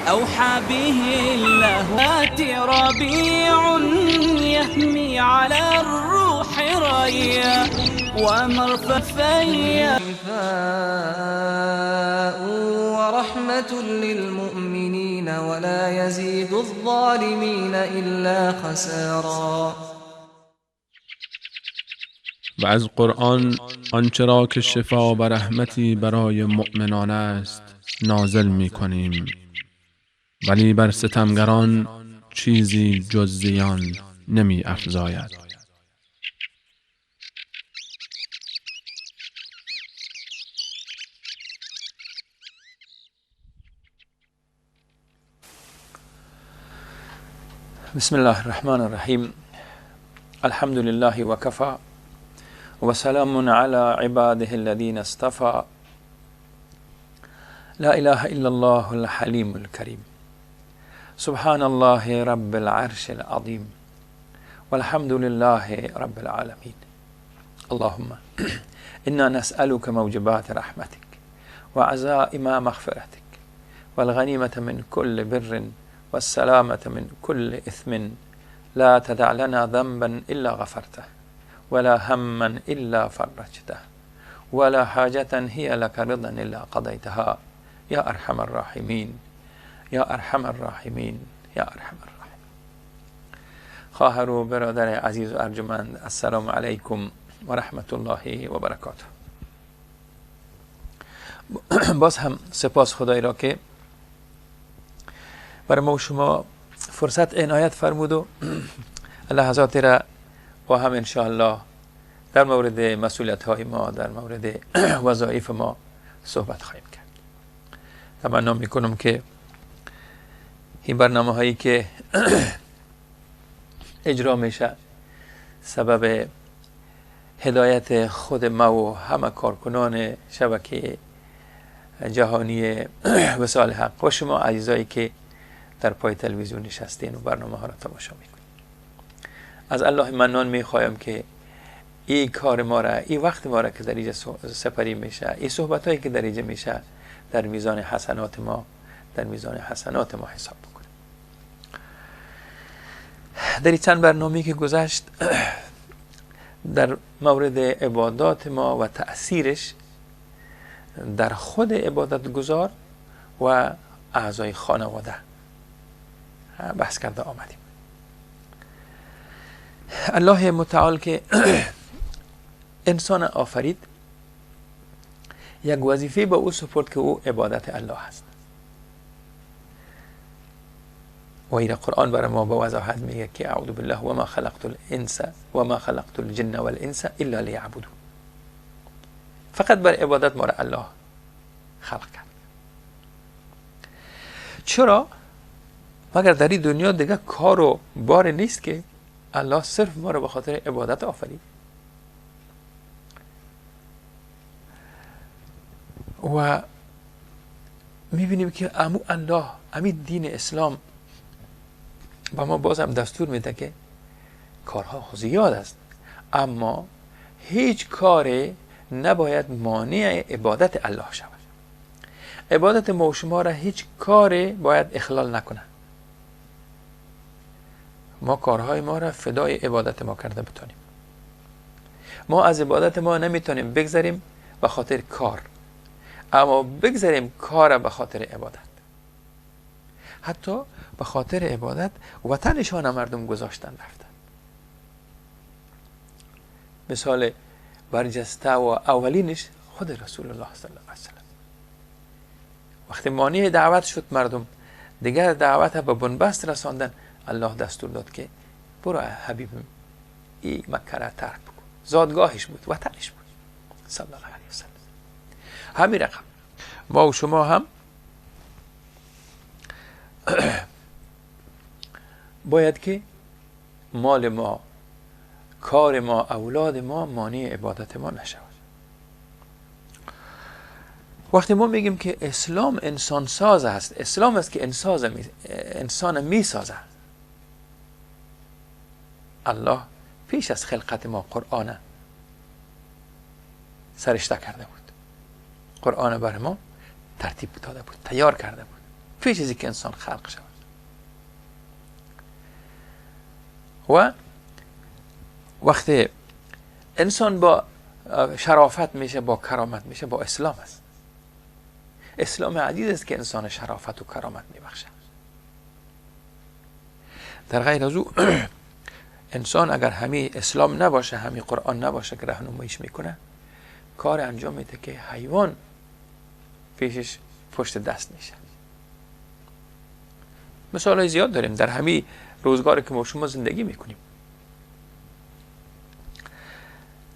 أوحى به الله. ربيع يهمي على الروح ريا ومرففيا شفاء ورحمة للمؤمنين ولا يزيد الظالمين إلا خسارا. و از قرآن آنچه را که شفا و رحمتی برای مؤمنان است نازل می کنیم، ولی بر ستمگران چیزی جز زیان نمی افزاید. بسم الله الرحمن الرحیم. الحمد لله وکفا وسلام على عباده الذين اصطفى. لا إله إلا الله الحليم الكريم. سبحان الله رب العرش العظيم والحمد لله رب العالمين. اللهم إنا نسألك موجبات رحمتك وعزائم مغفرتك والغنيمة من كل بر والسلامة من كل إثم. لا تدع لنا ذنبا إلا غفرته ولا هما إلا فرجته ولا حاجة هي لك رضا إلا قضيتها يا أرحم الراحمين یا ارحم الراحمین یا ارحم الراحمین. خواهر و برادر عزیز و ارجمند، السلام علیکم و رحمت الله و برکاته. باز هم سپاس خدای را که برای ما و شما فرصت عنایت فرمود و لحظات را با هم انشاءالله در مورد مسئولیت های ما، در مورد وظایف ما صحبت خواهیم کرد. تمنا میکنم که این برنامه هایی که اجرا میشه سبب هدایت خود ما و همه کارکنان شبکه جهانی وصال حق و شما عزیزایی که در پای تلویزیون نشستین و برنامه ها را تماشا میکنید. از الله منان میخوایم که این کار ما را، این وقت ما را که در اینجا سپری میشه، این صحبت هایی که در اینجا میشه، در میزان حسنات ما، در میزان حسنات ما حساب بکنه. در این چند برنامه‌ای که گذشت در مورد عبادات ما و تأثیرش در خود عبادت گذار و اعضای خانواده بحث کرده آمدیم. الله متعال که انسان آفرید، یک وظیفه به او سپرد که او عبادت الله است. و این قرآن برای ما با وضاحت میگه که اعوذ بالله و ما خلقت الانس و ما خلقت الجن والانس الا لیعبدون. فقط بر عبادت ما را الله خلق کرد. چرا؟ مگر در این دنیا دیگه کار و بار نیست که الله صرف ما را به خاطر عبادت آفرید؟ و میبینیم که امو الله، امی دین اسلام با ما بازم دستور میده که کارها زیاد است، اما هیچ کاری نباید مانع عبادت الله شود. عبادت ما و شما را هیچ کاری باید اخلال نکنه. ما کارهای ما را فدای عبادت ما کرده بتانیم. ما از عبادت ما نمیتونیم بگذاریم به خاطر کار، اما بگذاریم کار به خاطر عبادت. حتی به خاطر عبادت وطنشان مردم گذاشتن رفتن. مثال برجسته و اولینش خود رسول الله صلی الله علیه وسلم. وقتی مانع دعوت شد مردم، دیگر دعوت به بنبست رساندن، الله دستور داد که برو حبیبم این مکه را ترک بکن. زادگاهش بود، وطنش بود، صلی الله علیه وسلم. همین رقم ما و شما هم باید که مال ما، کار ما، اولاد ما مانع عبادت ما نشود. وقتی ما میگیم که اسلام انسان ساز است، اسلام است که انسان می سازد. الله پیش از خلقت ما قرآن سرشته کرده بود، قرآن بر ما ترتیب داده بود، تیار کرده بود. پیش از اینکه انسان خلق شود. و وقتی انسان با شرافت میشه، با کرامت میشه، با اسلام است. اسلام عزیز است که انسان شرافت و کرامت میبخشه. در غیر از او انسان اگر همی اسلام نباشه، همی قرآن نباشه که راهنماییش میکنه، کار انجام میده که حیوان پیشش پشت دست میشه. مثال های زیاد داریم در همی روزگاری که ما شما زندگی میکنیم.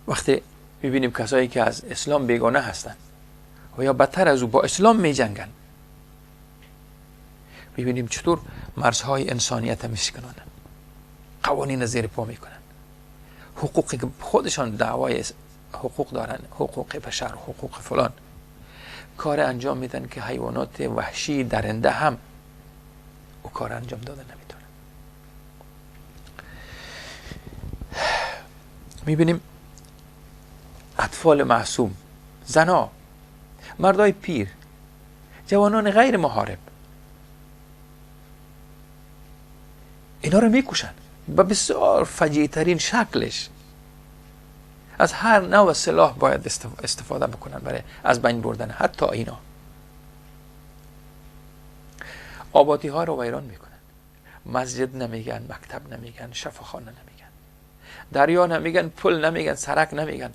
وقتی میبینیم کسایی که از اسلام بیگانه هستند و یا بدتر از او با اسلام میجنگن، میبینیم چطور مرزهای انسانیت میشکنانند، قوانین زیر پا میکنن، حقوقی که خودشان دعوای حقوق دارن، حقوق بشر، حقوق فلان، کار انجام میدن که حیوانات وحشی درنده هم او کار انجام دادن نمیتونن. میبینیم اطفال معصوم، زنا، مردای پیر، جوانان غیر محارب، اینا رو میکشن به بسیار فجیع ترین شکلش. از هر نوع سلاح باید استفاده بکنن برای از بین بردن حتی اینا. آبادی ها رو ویران میکنن، مسجد نمیگن، مکتب نمیگن، شفاخانه نمیگن، دریا نمیگن، پل نمیگن، سرک نمیگن،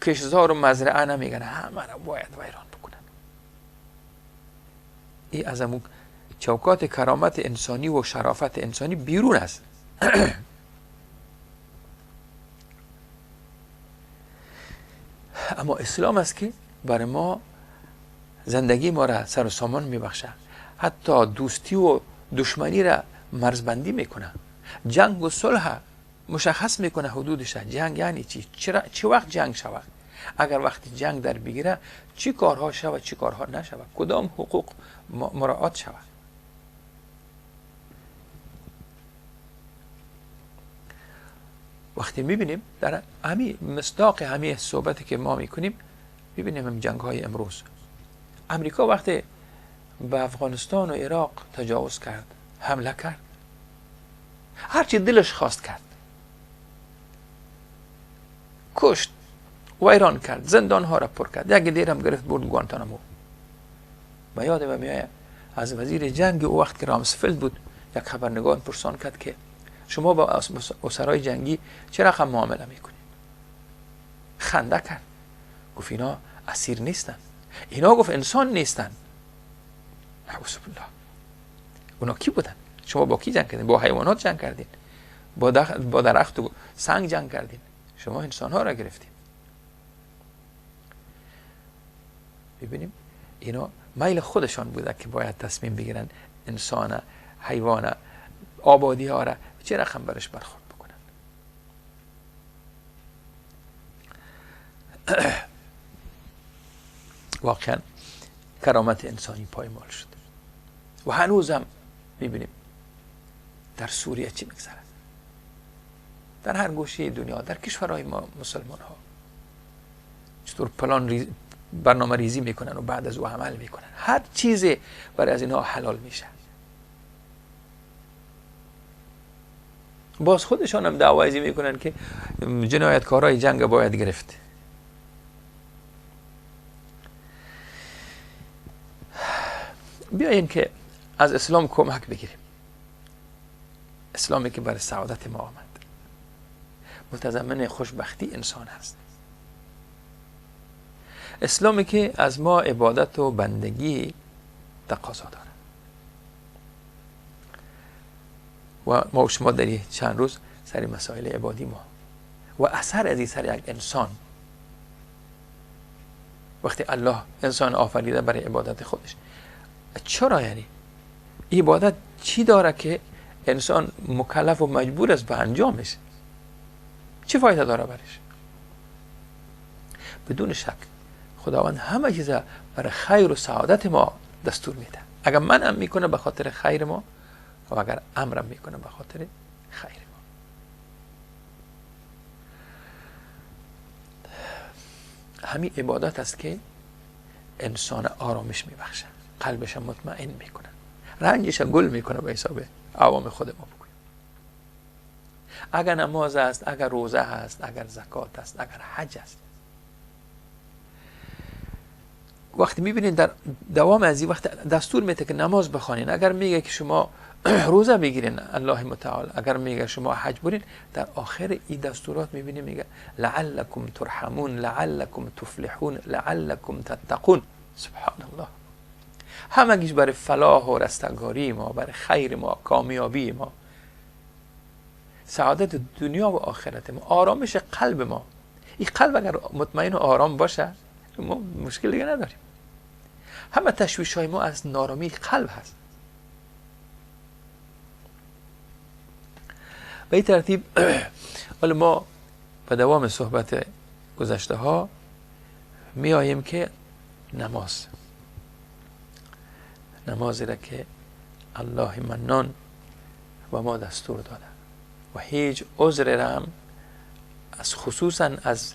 کشتزار و مزرعه نمیگن، همه رو باید ویران بکنن. این از امون چوکات کرامت انسانی و شرافت انسانی بیرون است. اما اسلام است که برای ما زندگی ما را سر و سامان میبخشه، حتی دوستی و دشمنی را مرزبندی میکنه، جنگ و صلح مشخص میکنه حدودش. جنگ یعنی چی؟ چرا؟ چه وقت جنگ شود؟ اگر وقتی جنگ در بگیره چی کارها شود، چی کارها نشود، کدام حقوق مراعات شود. وقتی میبینیم در همی مصداق همی صحبتی که ما میکنیم، میبینیم هم جنگ های امروز امریکا وقتی به افغانستان و عراق تجاوز کرد، حمله کرد، هرچی دلش خواست کرد، کشت، ویران کرد، زندان ها را پر کرد، یک دیرم گرفت برد گوانتانامو. به یاد من میآید از وزیر جنگ او وقت که رامسفلد بود، یک خبرنگار پرسان کرد که شما با اسرای جنگی چه رقم معامله میکنید؟ خنده کرد، گفت اینا اسیر نیستن، اینا گفت انسان نیستن. نعوذ بالله. اونا کی بودن؟ شما با کی جنگ کردین؟ با حیوانات جنگ کردین، با درخت و سنگ جنگ کردین، شما انسان ها را گرفتین. ببینیم اینا میل خودشان بوده که باید تصمیم بگیرن انسان، حیوان، آبادی ها را چه رقم برش برخورد بکنن. واقعا کرامت انسانی پایمال شد و هنوزم میبینیم در سوریه چی میگذرد، در هر گوشه دنیا، در کشورهای ما مسلمان ها چطور پلان برنامه ریزی میکنن و بعد از او عمل میکنن، هر چیزی برای از اینها حلال میشه. باز خودشان هم دعوایزی میکنن که جنایتکارای جنگ باید گرفت. بیاین که از اسلام کمک بگیریم، اسلامی که برای سعادت ما آمد، متضمن خوشبختی انسان هست، اسلامی که از ما عبادت و بندگی تقاضا داره. و ما و شما در چند روز سر مسائل عبادی ما و اثر از این سر یک انسان، وقتی الله انسان آفریده برای عبادت خودش، چرا یعنی عبادت چی داره که انسان مکلف و مجبور است به انجامش؟ چه فایده داره برش؟ بدون شک خداوند همه چیز برای خیر و سعادت ما دستور میده. اگر منم میکنه به خاطر خیر ما و اگر امرم میکنه به خاطر خیر ما. همین عبادت است که انسان آرامش میبخشه، قلبش مطمئن میکنه. رنجش گل میکنه به حساب عوام خود ما بکنیم. اگر نماز است، اگر روزه است، اگر زکات است، اگر حج است، وقتی میبینید در دوام از این وقت دستور میده که نماز بخوانین، اگر میگه که شما روزه بگیرین الله متعال، اگر میگه شما حج برین، در آخر این دستورات میبینیم میگه لعلکم ترحمون، لعلکم تفلحون، لعلکم تتقون. سبحان الله. همگیش برای فلاح و رستگاری ما، برای خیر ما، کامیابی ما، سعادت دنیا و آخرت ما، آرامش قلب ما. این قلب اگر مطمئن و آرام باشه ما مشکل دیگه نداریم. همه تشویش های ما از نارامی قلب هست. به این ترتیب حالا ما به دوام صحبت گذشته ها می آییم که نماز، نمازی را که الله منان و ما دستور داده و هیچ عذر را هم از خصوصا از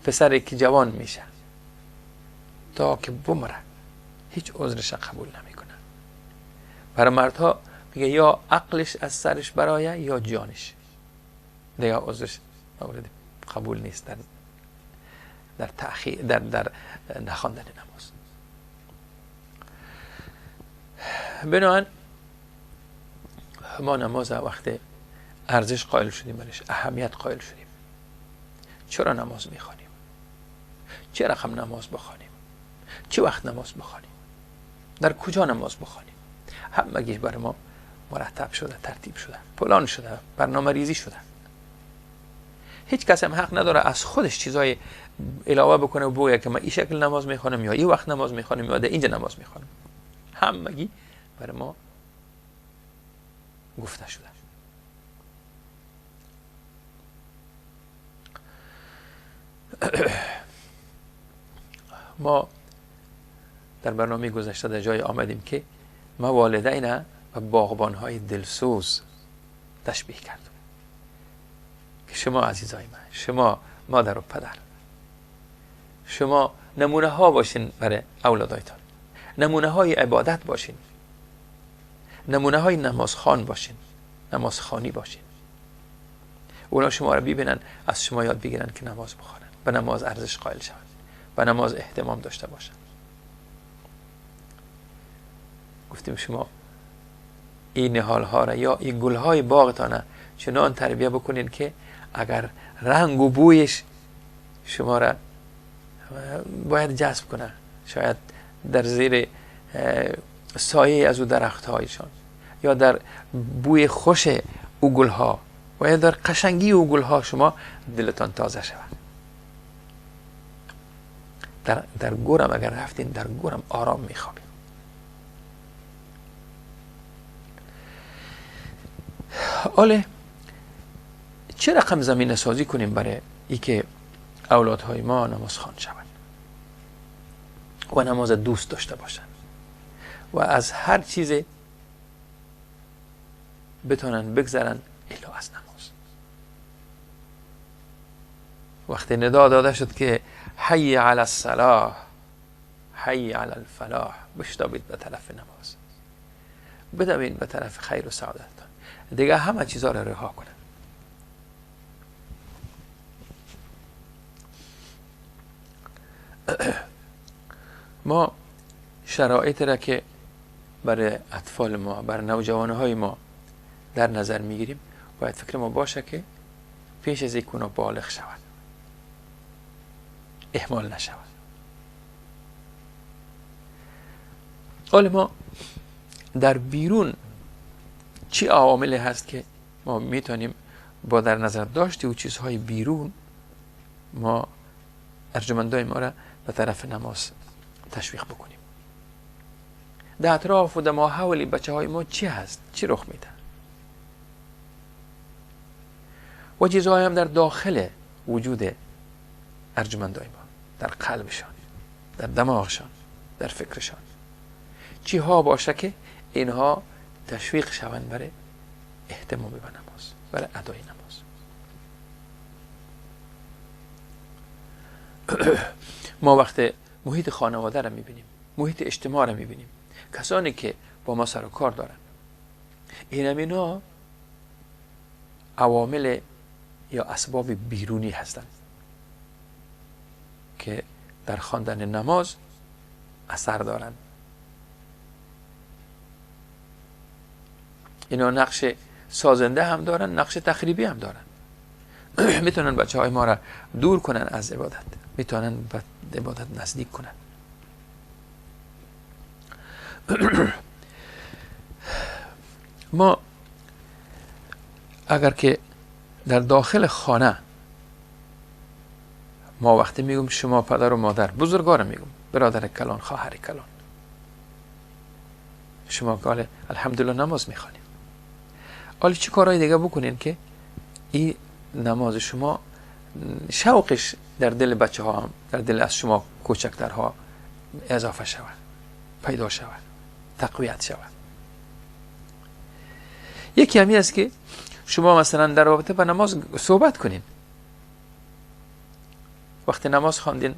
پسری که جوان میشه تا که بمره هیچ عذرش قبول نمیکنه. برای مردها میگه یا عقلش از سرش برایه یا جانش، دیگه عذرش مورد قبول نیست در تأخیر، در نخواندن نماز. بنابراین ما نماز وقت ارزش قائل شدیم، برش اهمیت قائل شدیم. چرا نماز میخوانیم؟ چه رقم نماز بخوانیم؟ چه وقت نماز بخوانیم؟ در کجا نماز بخوانیم؟ همگیش برای ما مرتب شده، ترتیب شده، پلان شده، برنامه ریزی شده. هیچ کس هم حق نداره از خودش چیزای علاوه بکنه و بگه که من این شکل نماز میخوانم یا این وقت نماز میخوانم یا در اینجا نماز میخوانم. همگی برای ما گفته شده. ما در برنامه گذشته در جای آمدیم که ما والدین و باغبانهای دلسوز تشبیه کردم که شما عزیزای من، شما مادر و پدر، شما نمونه ها باشین برای اولادایتان، نمونه های عبادت باشین، نمونه های نمازخوان باشین، نمازخوانی باشین. اونا شما را ببینن، از شما یاد بگیرن که نماز بخوانن، به نماز ارزش قائل شوند، به نماز اهتمام داشته باشن. گفتیم شما این نهال ها را یا این گل های باغتان چنان تربیه بکنین که اگر رنگ و بویش شما را باید جذب کنه، شاید در زیر سایه از او درخت هایشان یا در بوی خوش او گل ها و یا در قشنگی او گل ها شما دلتان تازه شود. در گورم اگر رفتین، در گورم آرام میخوابین. حالا چه رقم زمینه سازی کنیم برای ای که اولادهای ما نماز خوان شوند و نماز دوست داشته باشند و از هر چیز بتونن بگذرن الا از نماز. وقتی ندا داده شد که حی علی الصلاح، حی علی الفلاح، بشتابید به طرف نماز، بدوین به طرف خیر و سعادتتان، دیگه همه چیزا را رها کنن. ما شرایط را که برای اطفال ما، برای نوجوانهای ما در نظر میگیریم، باید فکر ما باشه که پیش از اینکه اونا بالغ شوند اهمال نشود. حالا ما در بیرون چی عواملی هست که ما میتونیم با در نظر داشتی و چیزهای بیرون ما ارجمندای ما را به طرف نماز تشویق بکنیم؟ در اطراف و در ماحول بچه های ما چی هست، چی رخ میده و چیزهای هم در داخل وجود ارجمندای ما، در قلبشان، در دماغشان، در فکرشان چی ها باشه که اینها تشویق شوند برای اهتمام به نماز، برای ادای نماز. ما وقت محیط خانواده را میبینیم، محیط اجتماع را میبینیم، کسانی که با ما سر و کار دارن، این اینا عوامل یا اسباب بیرونی هستند که در خواندن نماز اثر دارند. اینا نقش سازنده هم دارن، نقش تخریبی هم دارن. میتونن بچه های ما را دور کنن از عبادت، میتونن به عبادت نزدیک کنن. ما اگر که در داخل خانه، ما وقتی میگم شما پدر و مادر بزرگار میگم، برادر کلان، خواهر کلان، شما که الحمدلله نماز میخوانیم، حالا چه کارهای دیگه بکنین که این نماز شما شوقش در دل بچه ها هم، در دل از شما کوچکترها اضافه شود، پیدا شود، تقویت شود. یکی همی است که شما مثلا در رابطه با نماز صحبت کنین. وقتی نماز خواندین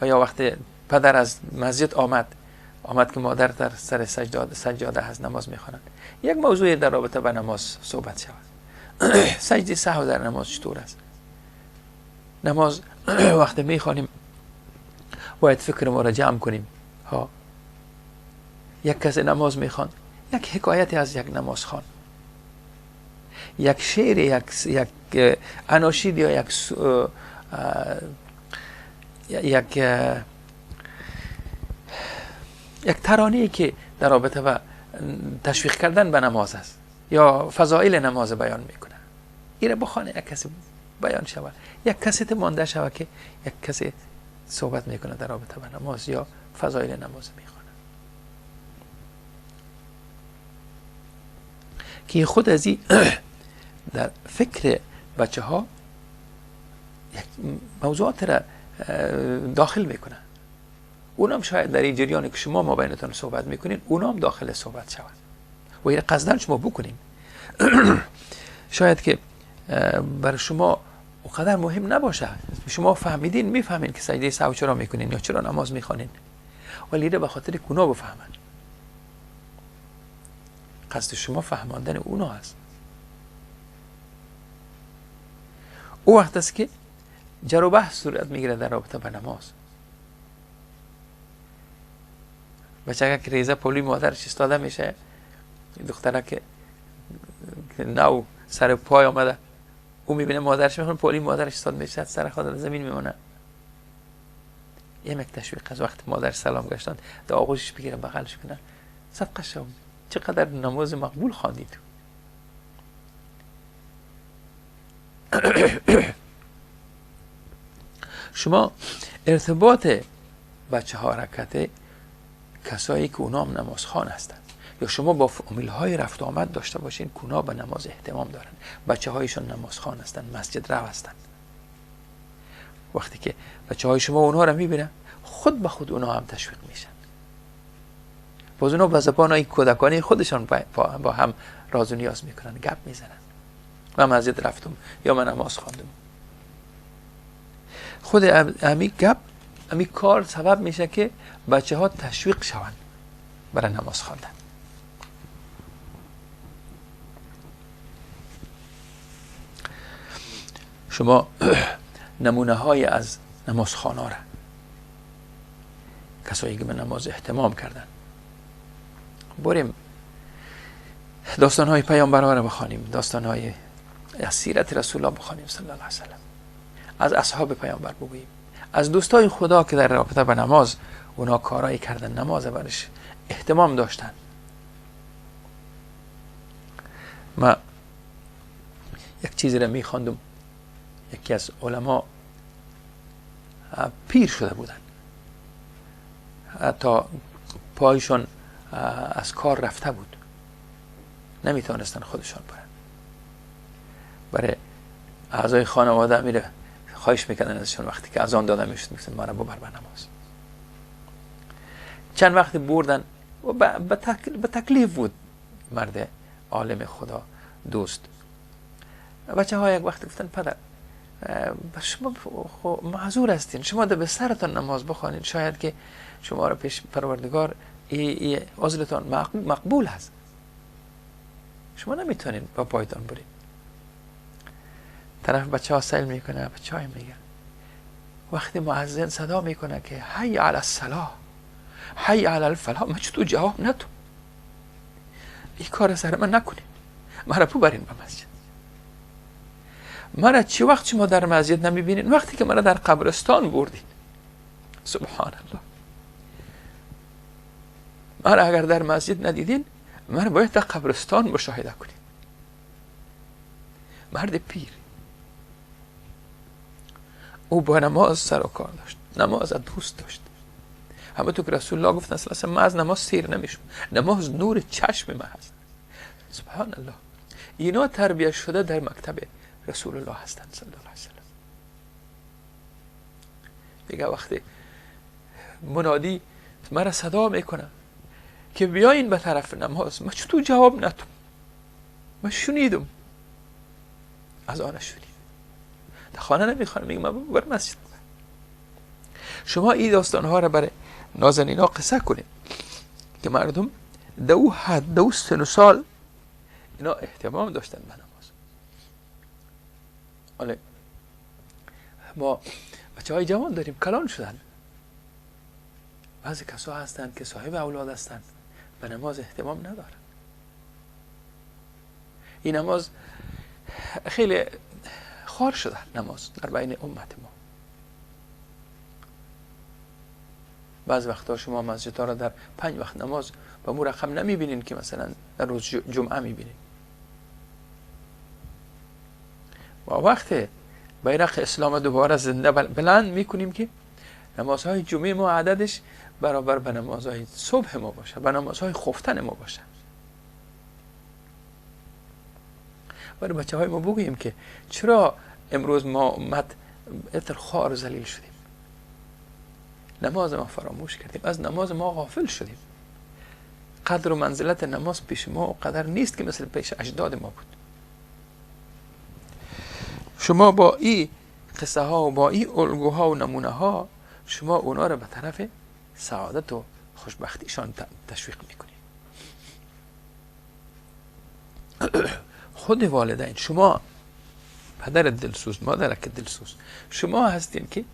و یا وقتی پدر از مسجد آمد که مادر در سر سجاده هست نماز میخوانند، یک موضوع در رابطه با نماز صحبت شود. سجده سهو در نماز چطور است؟ نماز وقتی میخوانیم باید فکر ما را جمع کنیم. ها، یک کس نماز میخوان، یک حکایتی از یک نماز خوان، یک شعر، یک اناشید یا یک ترانه‌ای که در رابطه با تشویق کردن به نماز است یا فضائل نماز بیان میکنه، ایره بخوانه، یک کسی بیان شود، یک کسی مانده شود که یک کسی صحبت میکنه در رابطه با نماز یا فضائل نماز میخوانه، که خود از این در فکر بچه ها یک موضوعات را داخل میکنه. اونام شاید در این جریانی که شما ما بینتون صحبت میکنین، اونام داخل صحبت شود و این قصدن شما بکنین. شاید که بر شما اونقدر مهم نباشه، شما فهمیدین، میفهمین که سجده سهو چرا میکنین یا چرا نماز میخوانین، ولی به خاطر که اونا بفهمن، قصد شما فهماندن اونا هست. او وقت است که جر و بحث صورت میگیره در رابطه با نماز. بچه که ریزه پولی مادرش استاده میشه، دختره که نو سر پای آمده، او میبینه مادرش میخونه، پولی مادرش استاد میشه، سر خود در زمین میمونه. یک تشویق از وقت مادر سلام گشتن در آغوشش بگیره، بغلش کنه، صدقه شو، چقدر نماز مقبول خواندی تو. شما ارتباط بچه ها حرکت کسایی که اونا هم نماز خوان هستند، یا شما با فامیل های رفت آمد داشته باشین که اونا به نماز اهتمام دارن، بچه هایشون نماز خوان هستند، مسجد رو هستند. وقتی که بچه های شما اونها رو میبینن، خود به خود اونا هم تشویق میشن. باز اونا به زبان های کودکانه خودشان با هم راز و نیاز میکنن، گپ میزنن، من مسجد رفتم یا من نماز خواندم. خود امی گپ، امی کار سبب میشه که بچه ها تشویق شوند برای نماز خواندن. شما نمونه های از نماز خوانا را، کسایی که به نماز اهتمام کردن، بریم داستان های پیامبران را بخوانیم، داستان های از سیرت رسول الله بخوانیم صلی الله علیه و سلم، از اصحاب پیامبر بگوییم، از دوستای خدا که در رابطه به نماز اونا کارایی کردن، نماز برش اهتمام داشتن. ما یک چیزی را میخواندم، یکی از علما پیر شده بودن، حتی پایشون از کار رفته بود، نمیتونستن خودشان برن. برای اعضای خانواده میره خواهش میکردن ازشون، وقتی که اذان داده میشد میگفتن ما را ببر به نماز. چند وقت بردن و به تکلیف بود مرد عالم خدا دوست. بچه ها یک وقت گفتن پدر شما معذور هستین، شما در به سرتان نماز بخوانید، شاید که شما را پیش پروردگار ای عذرتان مقبول هست، شما نمیتونین با پایتان برید. طرف بچه ها سیل میکنه، بچه های میگه وقتی مؤذن صدا میکنه که حی علی الصلاح حی علی الفلاح، من چطور جواب ندم؟ این کار سر من نکنین، مرا ببرین به مسجد. مرا چی وقت شما در مسجد نمیبینین؟ وقتی که مرا در قبرستان بردین. سبحان الله. مرا اگر در مسجد ندیدین، مرا باید در قبرستان مشاهده کنین. مرد پیر او با نماز سر و کار داشت، نماز دوست داشت. همه تو که رسول الله گفتن صلی الله علیه و آله، من از نماز سیر نمیشم، نماز نور چشم من هست. سبحان الله. اینا تربیت شده در مکتب رسول الله هستند صلی الله علیه و سلم. دیگه وقتی منادی مرا صدا میکنه که بیاین به طرف نماز، من چطور جواب ندم؟ من شنیدم، از آن شنید، در خانه نمیخوانم، میگم من بر مسجد. شما این داستان ها را برای نازنینا قصه کنید که مردم دو حد دو سن و سال اینا اهتمام داشتن به نماز. حالا ما بچه های جوان داریم، کلان شدن، بعضی کسا هستند که صاحب اولاد هستند، به نماز اهتمام ندارن. این نماز خیلی خوار شده، نماز در بین امت ما. بعض وقتا شما مسجدها را در 5 وقت نماز با مو رقم نمیبینین که مثلا در روز جمعه میبینین. و وقت بیرق اسلام دوباره زنده بلند میکنیم که نمازهای جمعه ما عددش برابر به نمازهای صبح ما باشه، به نمازهای خفتن ما باشه. برای بچه های ما بگوییم که چرا امروز ما امت اتر خوار و ذلیل شدیم، نماز ما فراموش کردیم، از نماز ما غافل شدیم. قدر و منزلت نماز پیش ما قدر نیست که مثل پیش اجداد ما بود. شما با این قصه ها و با این الگوها و نمونه ها شما اونا را به طرف سعادت و خوشبختیشان تشویق میکنید. خود والدین، شما پدر دلسوز، مادر که دلسوز، شما هستین که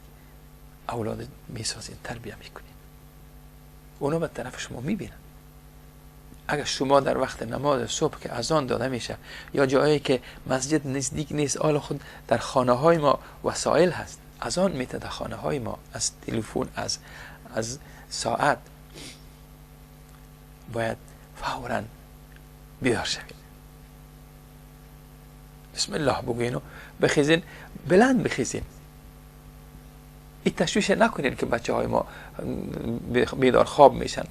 اولاد میسازین، تربیه میکنین، اونا به طرف شما میبینن. اگر شما در وقت نماز صبح که اذان داده میشه یا جایی که مسجد نزدیک نیست، آل خود در خانه های ما وسایل هست، اذان میته در خانه های ما، از تلفن، از ساعت، باید فوراً بیدار شوید، بسم الله بگوین و بخیزین، بلند بخیزین. این تشویش نکنین که بچه های ما بیدار خواب میشن.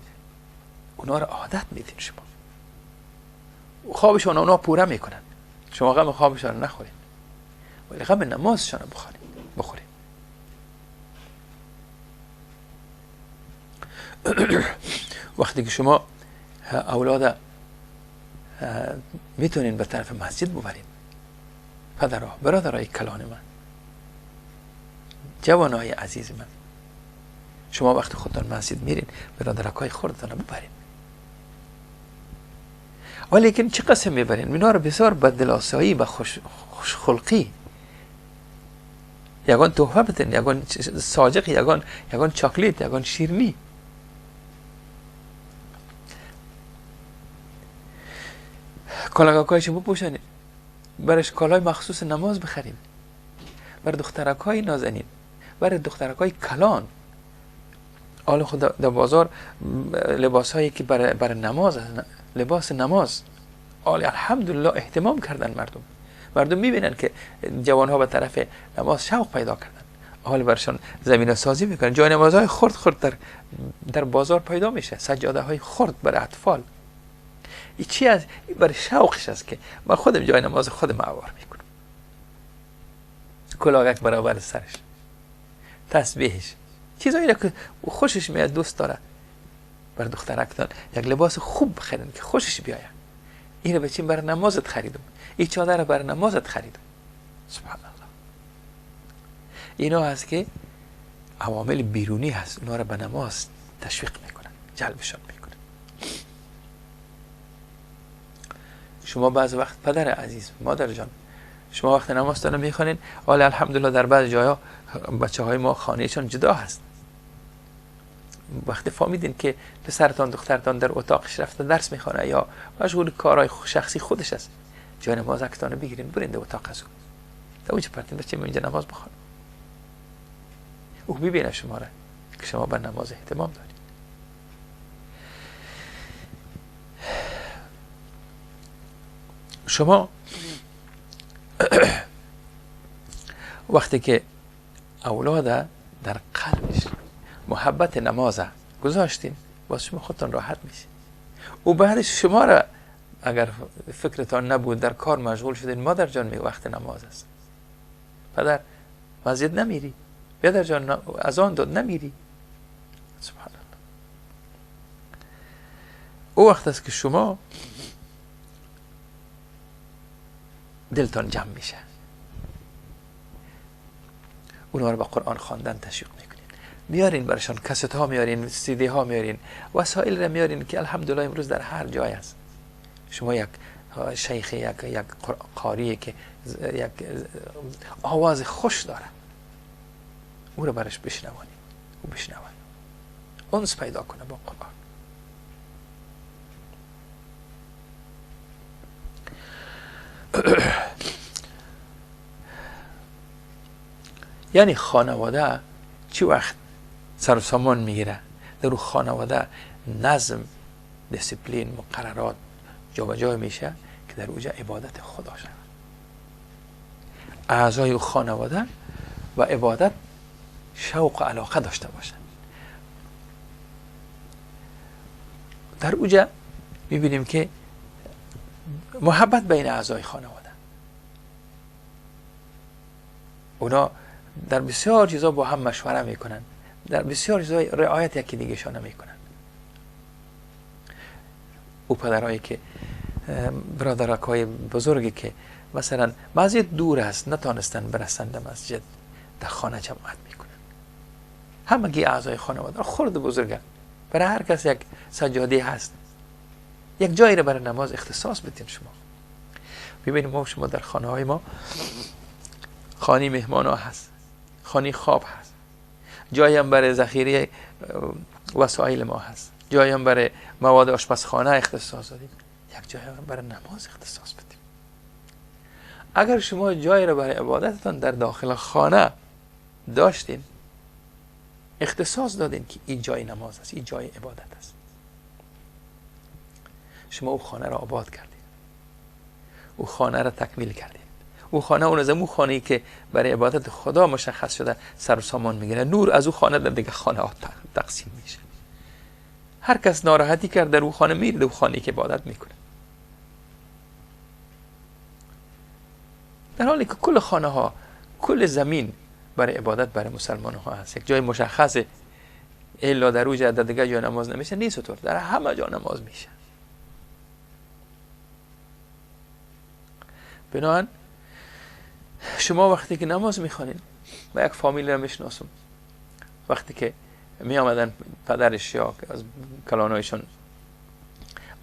اونا رو عادت میدین، شما خوابشون اونا پوره میکنن، شما غم خوابشون رو نخورین، ولی غم نمازشون رو بخورین. وقتی که شما اولاد میتونین به طرف مسجد ببرین، پدرها، برادرای کلان من، جوانای عزیز من، شما وقتی خودتان مسجد میرین برادرکای خودتان رو ببرین، ولیکن چه قسم میبرین؟ اینا رو بسیار به دلاسایی، به خوشخلقی، یگان تحفه بدین، یگان ساجق، یگان چاکلیت، یگان شیرینی. کلاگاکایش بپوشانید، برش کالای مخصوص نماز بخرین، بر دخترک های نازنین، بر دخترک های کلان. حالا خود در بازار لباس هایی که بر نماز، لباس نماز، حالا الحمدلله اهتمام کردن مردم. مردم میبینن که جوان ها به طرف نماز شوق پیدا کردن، حالا برشان زمینه سازی میکنن. جای نمازهای خرد خرد در بازار پیدا میشه، سجاده های خرد برای اطفال. این چی است؟ این برای شوقش است که من خودم جای نماز خودم عوار میکنم. کلاهک برابر سرش، تسبیحش، چیزایی که خوشش میاد، دوست داره. بر دخترکتان یک لباس خوب بخرین که خوشش بیاید. اینو بچین بر نمازت خریدم، این چادر بر نمازت خریدم. سبحان الله. اینا هست که عوامل بیرونی هست، اونا رو به نماز تشویق میکنن، جلبشان میکنن. شما بعض وقت پدر عزیز، مادر جان، شما وقت نمازتان میخوانین، ولی الحمدلله در بعض جایا بچه های ما خانهشان جدا هست. وقتی فهمیدین که پسرتان دخترتان در اتاقش رفته درس میخوانه یا مشغول کارهای شخصی خودش است، جای نماز اکتانه بگیرین برین در اتاق از او، در اونجا پرتین بچه اینجا نماز بخوانه، او میبینه شما را که شما بر نماز اهتمام دارید. شما وقتی که اولاد در قلبش محبت نماز گذاشتین، باز شما خودتان راحت میشین. او بعدش شما را اگر فکرتان نبود در کار مشغول شدین، مادر جان می وقت نماز است، پدر مسجد نمیری، پدر جان اذان داد نمیری. سبحان الله. او وقت است که شما دلتان جمع میشه، اونها رو با قرآن خواندن تشویق میکنین، میارین برشان کست ها میارین، سیدی ها میارین، وسایل را میارین که الحمدلله امروز در هر جای است. شما یک شیخ، یک قاری که یک آواز خوش داره، او رو برش بشنوانید، او بشنوه، انس پیدا کنه با قرآن. یعنی خانواده چی وقت سر و سامان میگیره؟ در او خانواده نظم، دیسپلین، مقررات جابجا میشه که در اوجا عبادت خدا شود. اعضای خانواده و عبادت شوق و علاقه داشته باشند. در اوجا میبینیم که محبت بین اعضای خانواده، اونا در بسیار چیزا با هم مشوره میکنن، در بسیار چیزا رعایت یکی دیگه شان میکنن. او پدرایی که برادرکای بزرگی که مثلا مسجد دور است نتانستن برسند مسجد، در خانه جماعت میکنن. همگی اعضای خانواده خرد بزرگن، برای هر کس یک سجاده هست، یک جایی رو برای نماز اختصاص بدین. شما ببینیم ما شما در خانه های ما خانه مهمان ها هست، خانه خواب هست، جایی هم برای ذخیره وسایل ما هست، جایی هم برای مواد آشپزخانه اختصاص دادیم، یک جایی هم برای نماز اختصاص بدیم. اگر شما جایی رو برای عبادتتان در داخل خانه داشتین، اختصاص دادین که این جای نماز است، این جای عبادت است، شما او خانه را آباد کردین، او خانه را تکمیل کردین، او خانه اون از اون خانه‌ای که برای عبادت خدا مشخص شده سر و سامان میگیره. نور از او خانه در دیگه خانه ها تقسیم میشه. هر کس ناراحتی کرد در او خانه میره، او خانه‌ای که عبادت میکنه. در حالی که کل خانه ها، کل زمین برای عبادت برای مسلمان ها هست، یک جای مشخصه، الا در او جا در دیگه جای نماز نمیشه، نیست طور، در همه جا نماز میشه. بنابراین شما وقتی که نماز میخوانین، و یک فامیل را میشناسم، وقتی که می آمدن پدرش یا از کلانایشون،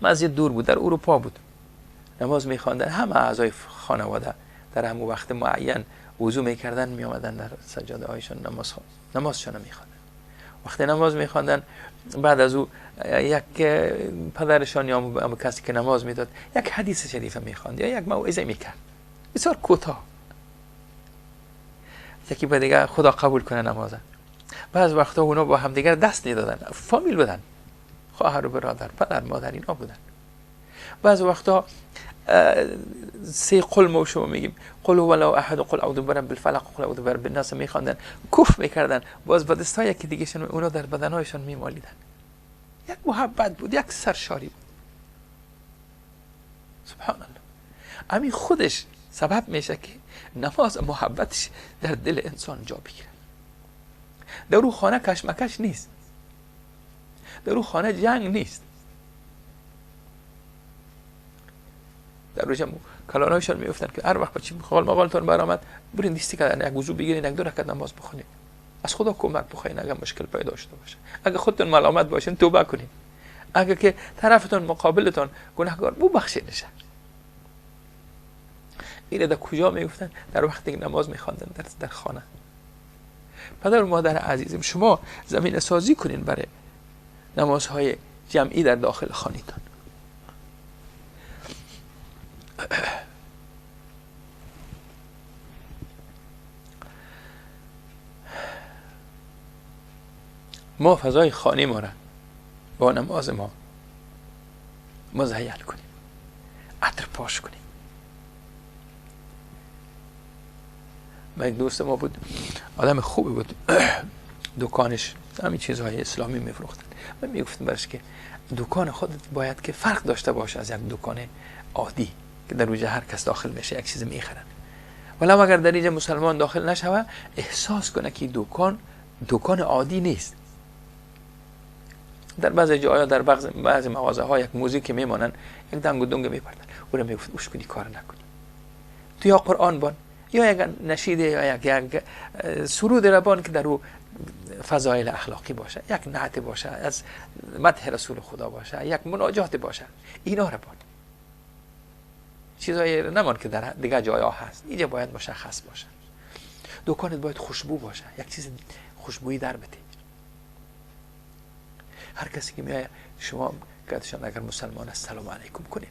مسجد دور بود، در اروپا بود، نماز میخواندن، همه اعضای خانواده در همون وقت معین وضو میکردن، می آمدن در سجاده هایشان نمازشان میخواندن. وقتی نماز میخواندن، بعد از او یک پدرشان یا کسی که نماز میداد یک حدیث شریف میخواند یا یک موعظه میکرد، بسیار کوتاه، یکی به دیگه خدا قبول کنه نمازه. بعض وقتا اونا با همدیگر دست میدادن، فامیل بودن، خواهر و برادر، پدر مادر اینا بودن. بعض وقتا سه قل ما شما میگیم، قل هو الله احد و قل اعوذ برب الفلق و قل اعوذ برب الناس میخواندن، کف میکردن، باز با دستای یکی دیگهشون اونا در بدنهایشان میمالیدن. یک محبت بود، یک سرشاری بود. سبحان الله. همین خودش سبب میشه که نماز محبتش در دل انسان جا بگیره. در او خانه کشمکش نیست، در او خانه جنگ نیست. در روز کلانایشان میگفتن که هر وقت بچی خال مقالتون برآمد، برین دیستی کردن، یک وضو بگیرین، یک دو رکعت نماز بخونین، از خدا کمک بخواین اگر مشکل پیدا شده باشه، اگر خودتون ملامت باشین توبه کنین، اگر که طرفتون مقابلتون گناهکار ببخشینش. این در کجا میگفتن؟ در وقتی که نماز میخواندن در خانه. پدر و مادر عزیزم، شما زمینه سازی کنین برای نمازهای جمعی در داخل خانه‌تان. ما فضای خانه ما را با نماز ما مزین کنیم، عطر پاش کنیم. من یک دوست ما بود، آدم خوبی بود، دکانش همین چیزهای اسلامی میفروختن. من میگفتم برش که دکان خودت باید که فرق داشته باشه از یک دکان عادی که در اونجا هر کس داخل میشه یک چیز میخرن. ولو اگر در اینجا مسلمان داخل نشوه، احساس کنه که دکان دکان عادی نیست. در بعضی جاها، در بعضی مغازه ها یک موزیک میمانن، یک دنگ و دنگ میپردن. او را میگفت اوش کنی کار نکنی، تو یا قرآن بان یا یک نشید یا یک سرود ربان که در او فضایل اخلاقی باشه، یک نعت باشه، از مدح رسول خدا باشه، یک مناجات باشه، اینا را بان. چیزای نمان که در دیگه جایا هست، اینجا باید مشخص باشه. دکانت باید خوشبو باشه، یک چیز خوشبویی در بده. هر کسی که میآید شما کتشان اگر مسلمان است سلام علیکم کنید،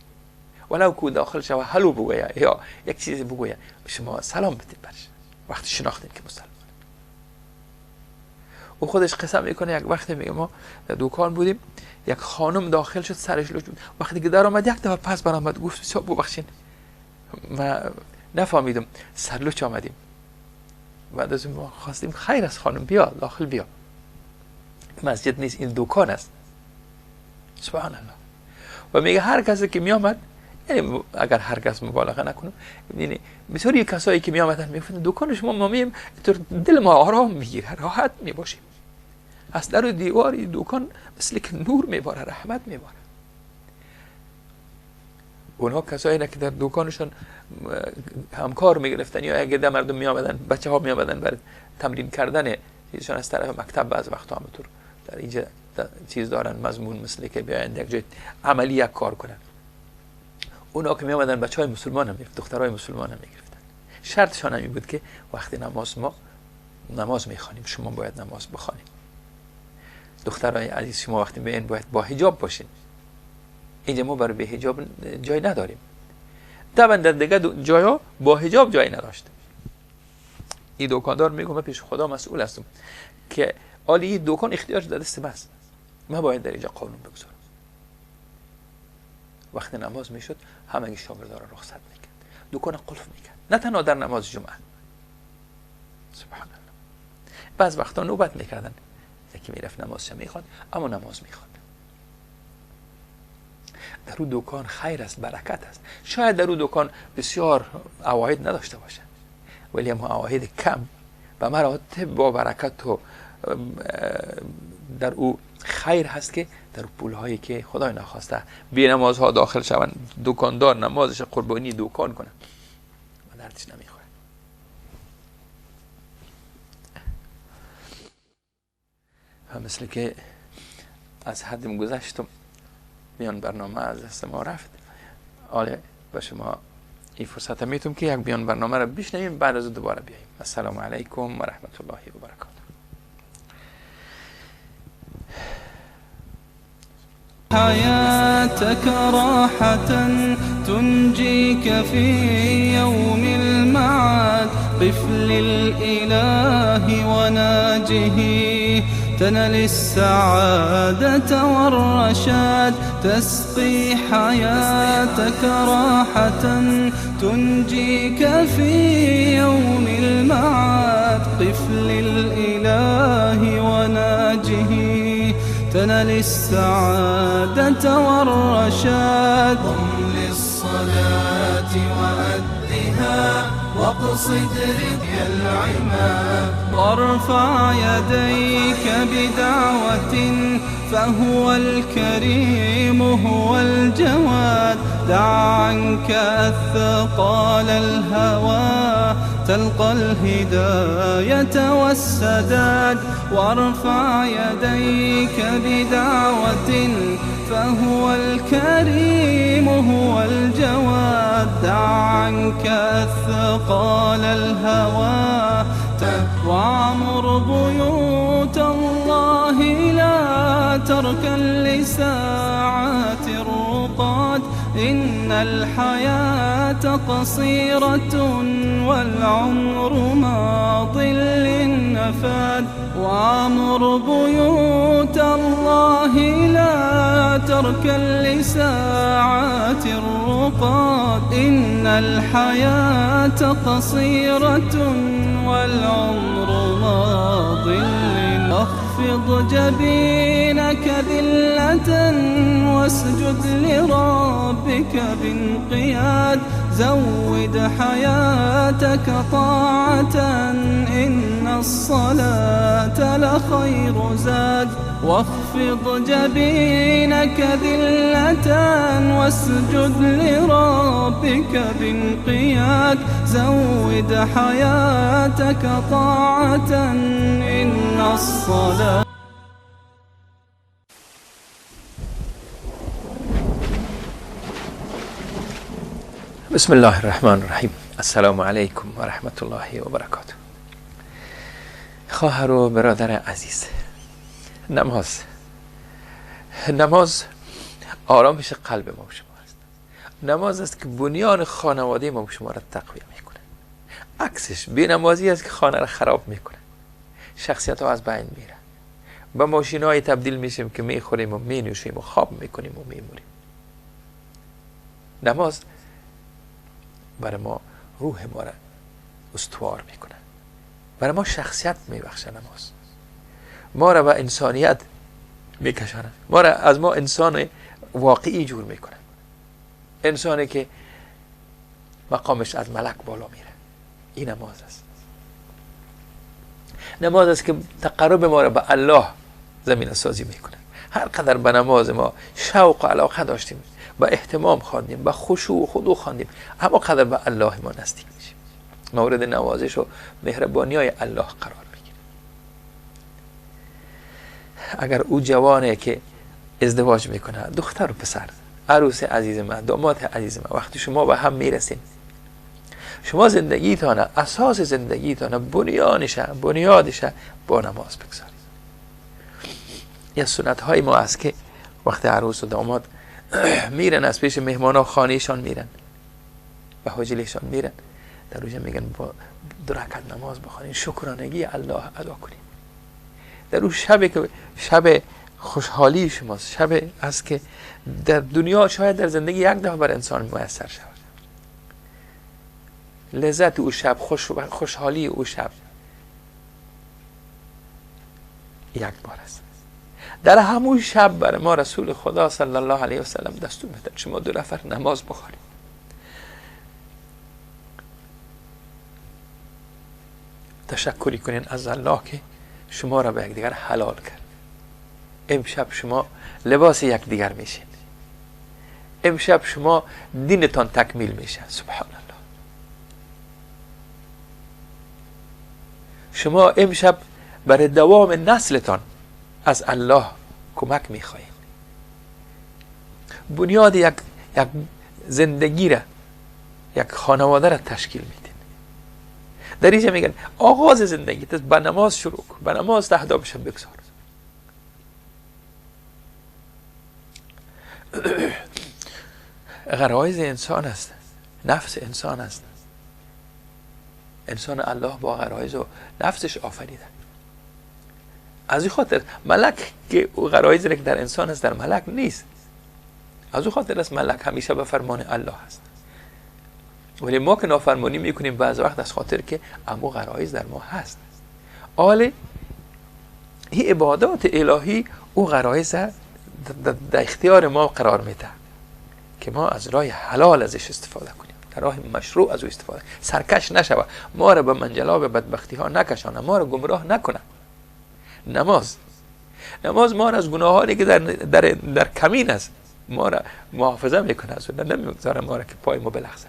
ولو که داخل شوه هلو بگوید یا یک چیزی بگوید، شما سلام بدید برش وقتی شناختین که مسلمان. او خودش قسم میکنه، یک وقتی میگه ما در دکان بودیم، یک خانم داخل شد، سرش لوچ بود، وقتی که در آمد یک دفعه پس برآمد گفت بسیار ببخشین ما نفهمیدم سرلوچ آمدیم. بعد از ما خواستیم خیر از خانم، بیا داخل، بیا، مسجد نیست، این دکان است. سبحان الله. و میگه هر کسی که میآمد، یعنی اگر هر کس مبالغه نکنم، یعنی بسیاری کسایی که میآمدن میگفتن دکان شما ما میم، دل ما آرام میگیره، راحت میباشیم، از در و دیوار دکان مثل که نور میباره، رحمت میباره. اونها کسایی که در دکانشون همکار میگرفتن یا اگه مردم میآمدن، بچه ها میآمدن برای تمرین کردن چیزشان از طرف مکتب، بعض وقتا همونطور در اینجا چیز دارن، مضمون مثل که بیاین یک جای عملی یک کار کنن. اونا که می آمدن بچه های مسلمان هم میگرفت، دخترهای مسلمان هم میگرفتن. شرطشان هم این بود که وقتی نماز ما نماز میخوانیم شما باید نماز بخوانیم. دخترای عزیز شما وقتی بیاین باید با حجاب باشین. اینجا ما برای به حجاب جای نداریم. طبعا در دیگه جایا با حجاب جای نداشت. این دکاندار میگه من پیش خدا مسئول هستم که آلی این دکان اختیار در دست من است، من باید در اینجا قانون بگذارم. وقتی نماز میشد همگی شاگردان را رخصت میکرد، دکان قلف میکرد، نه تنها در نماز جمعه. سبحان الله. بعض وقتا نوبت میکردن، یکی میرفت نمازش میخواد، اما نماز میخواد. در او دکان خیر است، برکت است. شاید در او دکان بسیار عواید نداشته باشه، ولی اما عواید کم و مراتب با برکت و در او خیر هست که در پولهایی که خدای نخواسته بی نمازها داخل شوند، دکاندار نمازش قربانی دکان کنه و دردش نمیخوره. و مثل که از حدم گذشتم، بیان برنامه از دست ما رفت. حالا به شما این فرصت میتونم که یک بیان برنامه را بشنویم، بعد از دوباره بیاییم. السلام علیکم و رحمت الله و برکاته. حياتك راحة تنجيك في يوم المعاد، قف للإله وناجه تنل السعادة والرشاد، تسقي حياتك راحة تنجيك في يوم المعاد، قف للإله وناجه تنل السعادة والرشاد. قم للصلاة وأدها واقصد رضي العماد، وارفع يديك بدعوة فهو الكريم هو الجواد، دع عنك أثقال الهوى تلقى الهداية والسداد، وارفع يديك بدعوة فهو الكريم هو الجواد، دع عنك أثقال الهوى. وعمر بيوت الله لا تركن لساعات الرقاد. إن الحياة قصيرة والعمر ماض للنفاد. وعمر بيوت الله لا تركن لساعات الرقاد. إن الحياة قصيرة والعمر ماض للنفاد. اخفض جبينك ذلة واسجد لربك بانقياد. زود حياتك طاعة إن الصلاة لخير زاد. واخفض جبينك ذلة واسجد لربك بانقياد. زود حياتك طاعة إن الصلاة. بسم الله الرحمن الرحیم. السلام علیکم و رحمت الله و برکاته. خواهر و برادر عزیز، نماز آرامش قلب ما و شما است. نماز است که بنیان خانواده ما و شما را تقویه میکنه. عکسش بی‌نمازی است که خانه را خراب میکنه، شخصیت ها از بین میره، به ماشین های تبدیل میشیم که میخوریم و مینوشیم و خواب میکنیم و میموریم. نماز برای ما روح ما را استوار میکنه، برای ما شخصیت میبخشه. نماز ما را به انسانیت میکشانه، ما را از ما انسان واقعی جور میکنه، انسانی که مقامش از ملک بالا میره. این نماز است. نماز است که تقرب ما را به الله زمینه سازی میکنه. هر قدر به نماز ما شوق و علاقه داشتیم، با اهتمام خواندیم، با خشوع و خضوع خواندیم، اما قدر به الله ما نزدیک میشیم، مورد نوازش و مهربانی های الله قرار میگیریم. اگر او جوانه که ازدواج میکنه، دختر و پسر، عروس عزیز من، داماد عزیز من، وقتی شما به هم میرسین، شما زندگیتان، اساس زندگیتان، بنیادش با نماز بگذارید. یه سنت های ما است که وقتی عروس و داماد میرن از پیش مهمان ها، خانهشان میرن و حجلشان میرن، در روزه میگن با 2 رکعت نماز بخوانین، شکرانگی الله ادا کنین. در اون شب که شب خوشحالی شماست، شب است که در دنیا شاید در زندگی یک دفعه بر انسان میسر شود. لذت او شب، خوشحالی او شب یک بار است. در همون شب بر ما رسول خدا صلی الله علیه و سلم دستور میدن شما 2 نفر نماز بخوانید. تشکری کنین از الله که شما را به یکدیگر حلال کرد. امشب شما لباس یکدیگر میشین، امشب شما دینتان تکمیل میشه. سبحان الله. شما امشب برای دوام نسلتان از الله کمک میخواهید. بنیاد یک زندگی را، یک خانواده را تشکیل میدین. در اینجا میگن آغاز زندگی به نماز شروع کن، به نماز تهدابش بگذار. غرایز انسان است، نفس انسان است. انسان الله با غرایز و نفسش آفریده. از این خاطر ملک که غرایزی که در انسان است در ملک نیست. از او خاطر است ملک همیشه به فرمان الله است. ولی ما که نافرمانی میکنیم بعض وقت از خاطر که امو غرایز در ما هست. آله این عبادات الهی او غرایز در اختیار ما قرار میده که ما از راه حلال ازش استفاده کنیم، در راه مشروع از او استفاده، سرکش نشوه، ما را به منجلاب بدبختی ها نکشانه، ما را گمراه نکنه. نماز ما را از گناهانی که در کمین است ما را محافظه میکنه، از اون نمیگذاره ما را که پای ما بلغزه.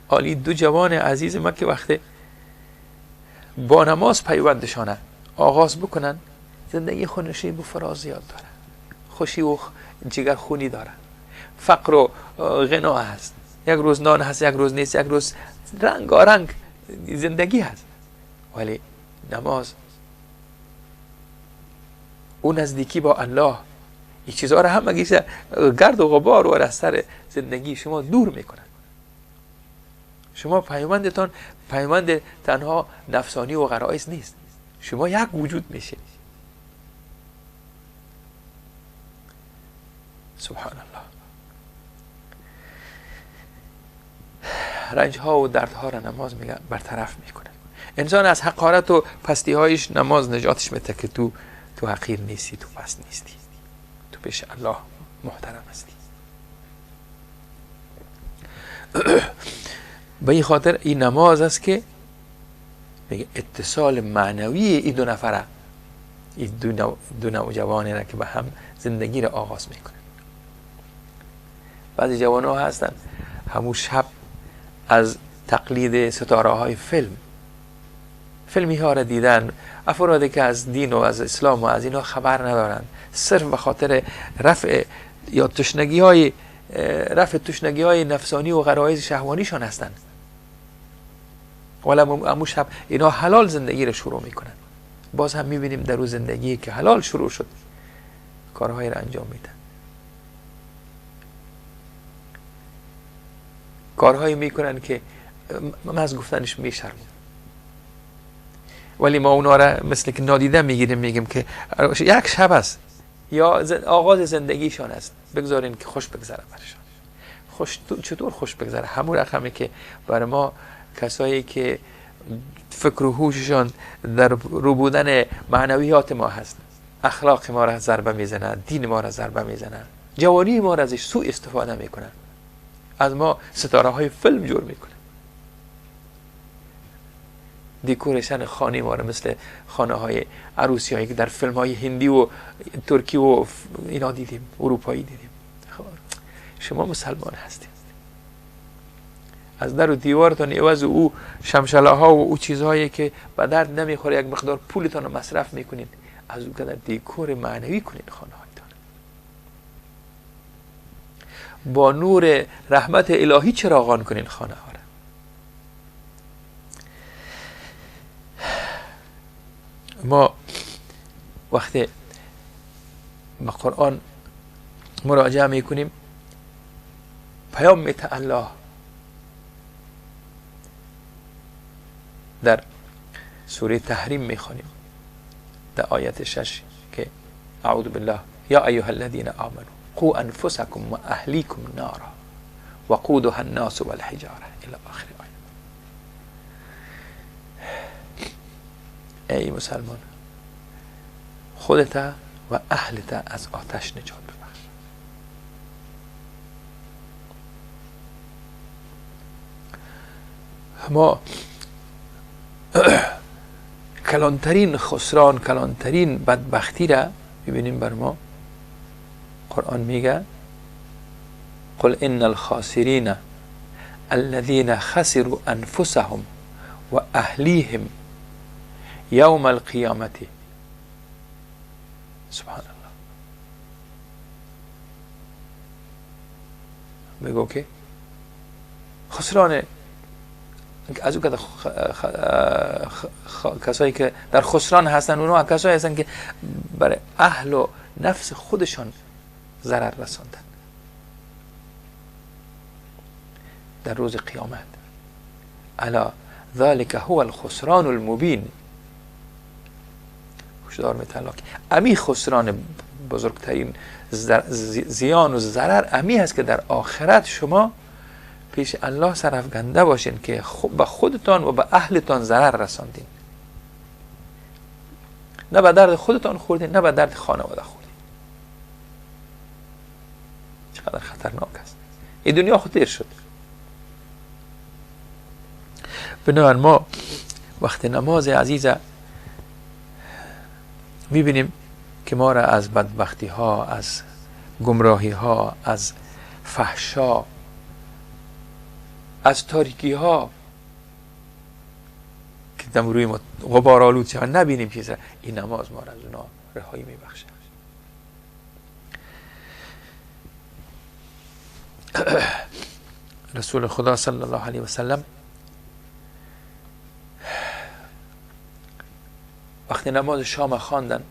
عالی دو جوان عزیز ما که وقتی با نماز پیوندشانه آغاز بکنن، زندگی خود نشیب و فراز زیاد داره، خوشی و جگرخونی داره، فقر و غنا هست، یک روز نان هست، یک روز نیست، یک روز رنگارنگ زندگی هست. ولی نماز او نزدیکی با الله، این چیزها را هم گرد و غبار و از سر زندگی شما دور میکنن. شما پیوندتان پیوند تنها نفسانی و غرایز نیست، شما یک وجود میشید. سبحان الله. رنج ها و دردها را نماز میگه برطرف میکنه. انسان از حقارت و پستی هایش نماز نجاتش میده که تو حقیر نیستی، تو پست نیستی، تو پیش الله محترم هستی. به این خاطر این نماز است که میگه اتصال معنوی این دو نفره، این دو نوجوانی را که به هم زندگی را آغاز میکنن. بعضی جوان ها هستن همون شب از تقلید ستاره های فیلمی ها را دیدن، افرادی که از دین و از اسلام و از اینا خبر ندارن، صرف به خاطر رفع یا تشنگی های رفع تشنگی های نفسانی و غرایز شهوانیشان هستند. ولی همون شب اینا حلال زندگی را شروع میکنن. باز هم میبینیم در او زندگی که حلال شروع شد کارهای را انجام میدن، کارهایی میکنن که من از گفتنش میشرمم، ولی ما اونا را مثل که نادیده میگیریم، میگیم که یک شب است یا آغاز زندگیشان است، بگذارین که خوش بگذره برشان. خوش چطور خوش بگذره؟ همون رقمی که برای ما کسایی که فکر و هوششان در رو بودن معنویات ما هست، اخلاق ما را ضربه میزنن، دین ما را ضربه میزنن، جوانی ما را ازش سوء استفاده میکنن، از ما ستاره های فیلم جور میکنن، decoration خانه ما را مثل خانه های عروسی هایی که در فیلم های هندی و ترکی و اینا دیدیم، اروپایی دیدیم. شما مسلمان هستید، از در و دیوارتان عوض او شمشله ها و او چیزهایی که به درد نمیخوره یک مقدار پولتان رو مصرف میکنین، از او که در دیکور معنوی کنین خانه هایتان، با نور رحمت الهی چراغان کنین خانه ها را. ما وقتی به قرآن مراجعه میکنیم، پیام میته الله در سوره تحریم میخوانیم در آیت 6 که اعوذ بالله یا ایها الذین آمنوا قوا انفسکم و اهلیکم نارا وقودها الناس والحجاره الی آخر آیه. ای مسلمان، خودت و اهلت از آتش نجات ببخش. ما کلانترین خسران، کلانترین بدبختی را ببینیم بر ما قرآن میگه قل ان الخاسرین الذین خسروا انفسهم و اهلیهم یوم القیامت. سبحان الله. میگه که خسران از او کسایی که در خسران هستن، اونها کسایی هستن که برای اهل و نفس خودشان ضرر رساندن در روز قیامت. الا ذلك هو الخسران المبین. هشدار می‌تلاک امی خسران بزرگترین زیان و ضرر امی هست که در آخرت شما پیش الله سرافگنده باشین که به خودتان و به اهلتان ضرر رساندین، نه به درد خودتان خوردین، نه به درد خانواده خوردین. چقدر خطرناک است این دنیا، خود دیر شد. بنابراین ما وقت نماز عزیزه میبینیم که ما را از بدبختی ها، از گمراهی ها، از فحشا، از تاریکی ها که دم روی ما غبار آلود شود نبینیم چیزا، این نماز ما را از اونا رهایی میبخشه. رسول خدا صلی الله علیه و سلم وقتی نماز شام خواندن،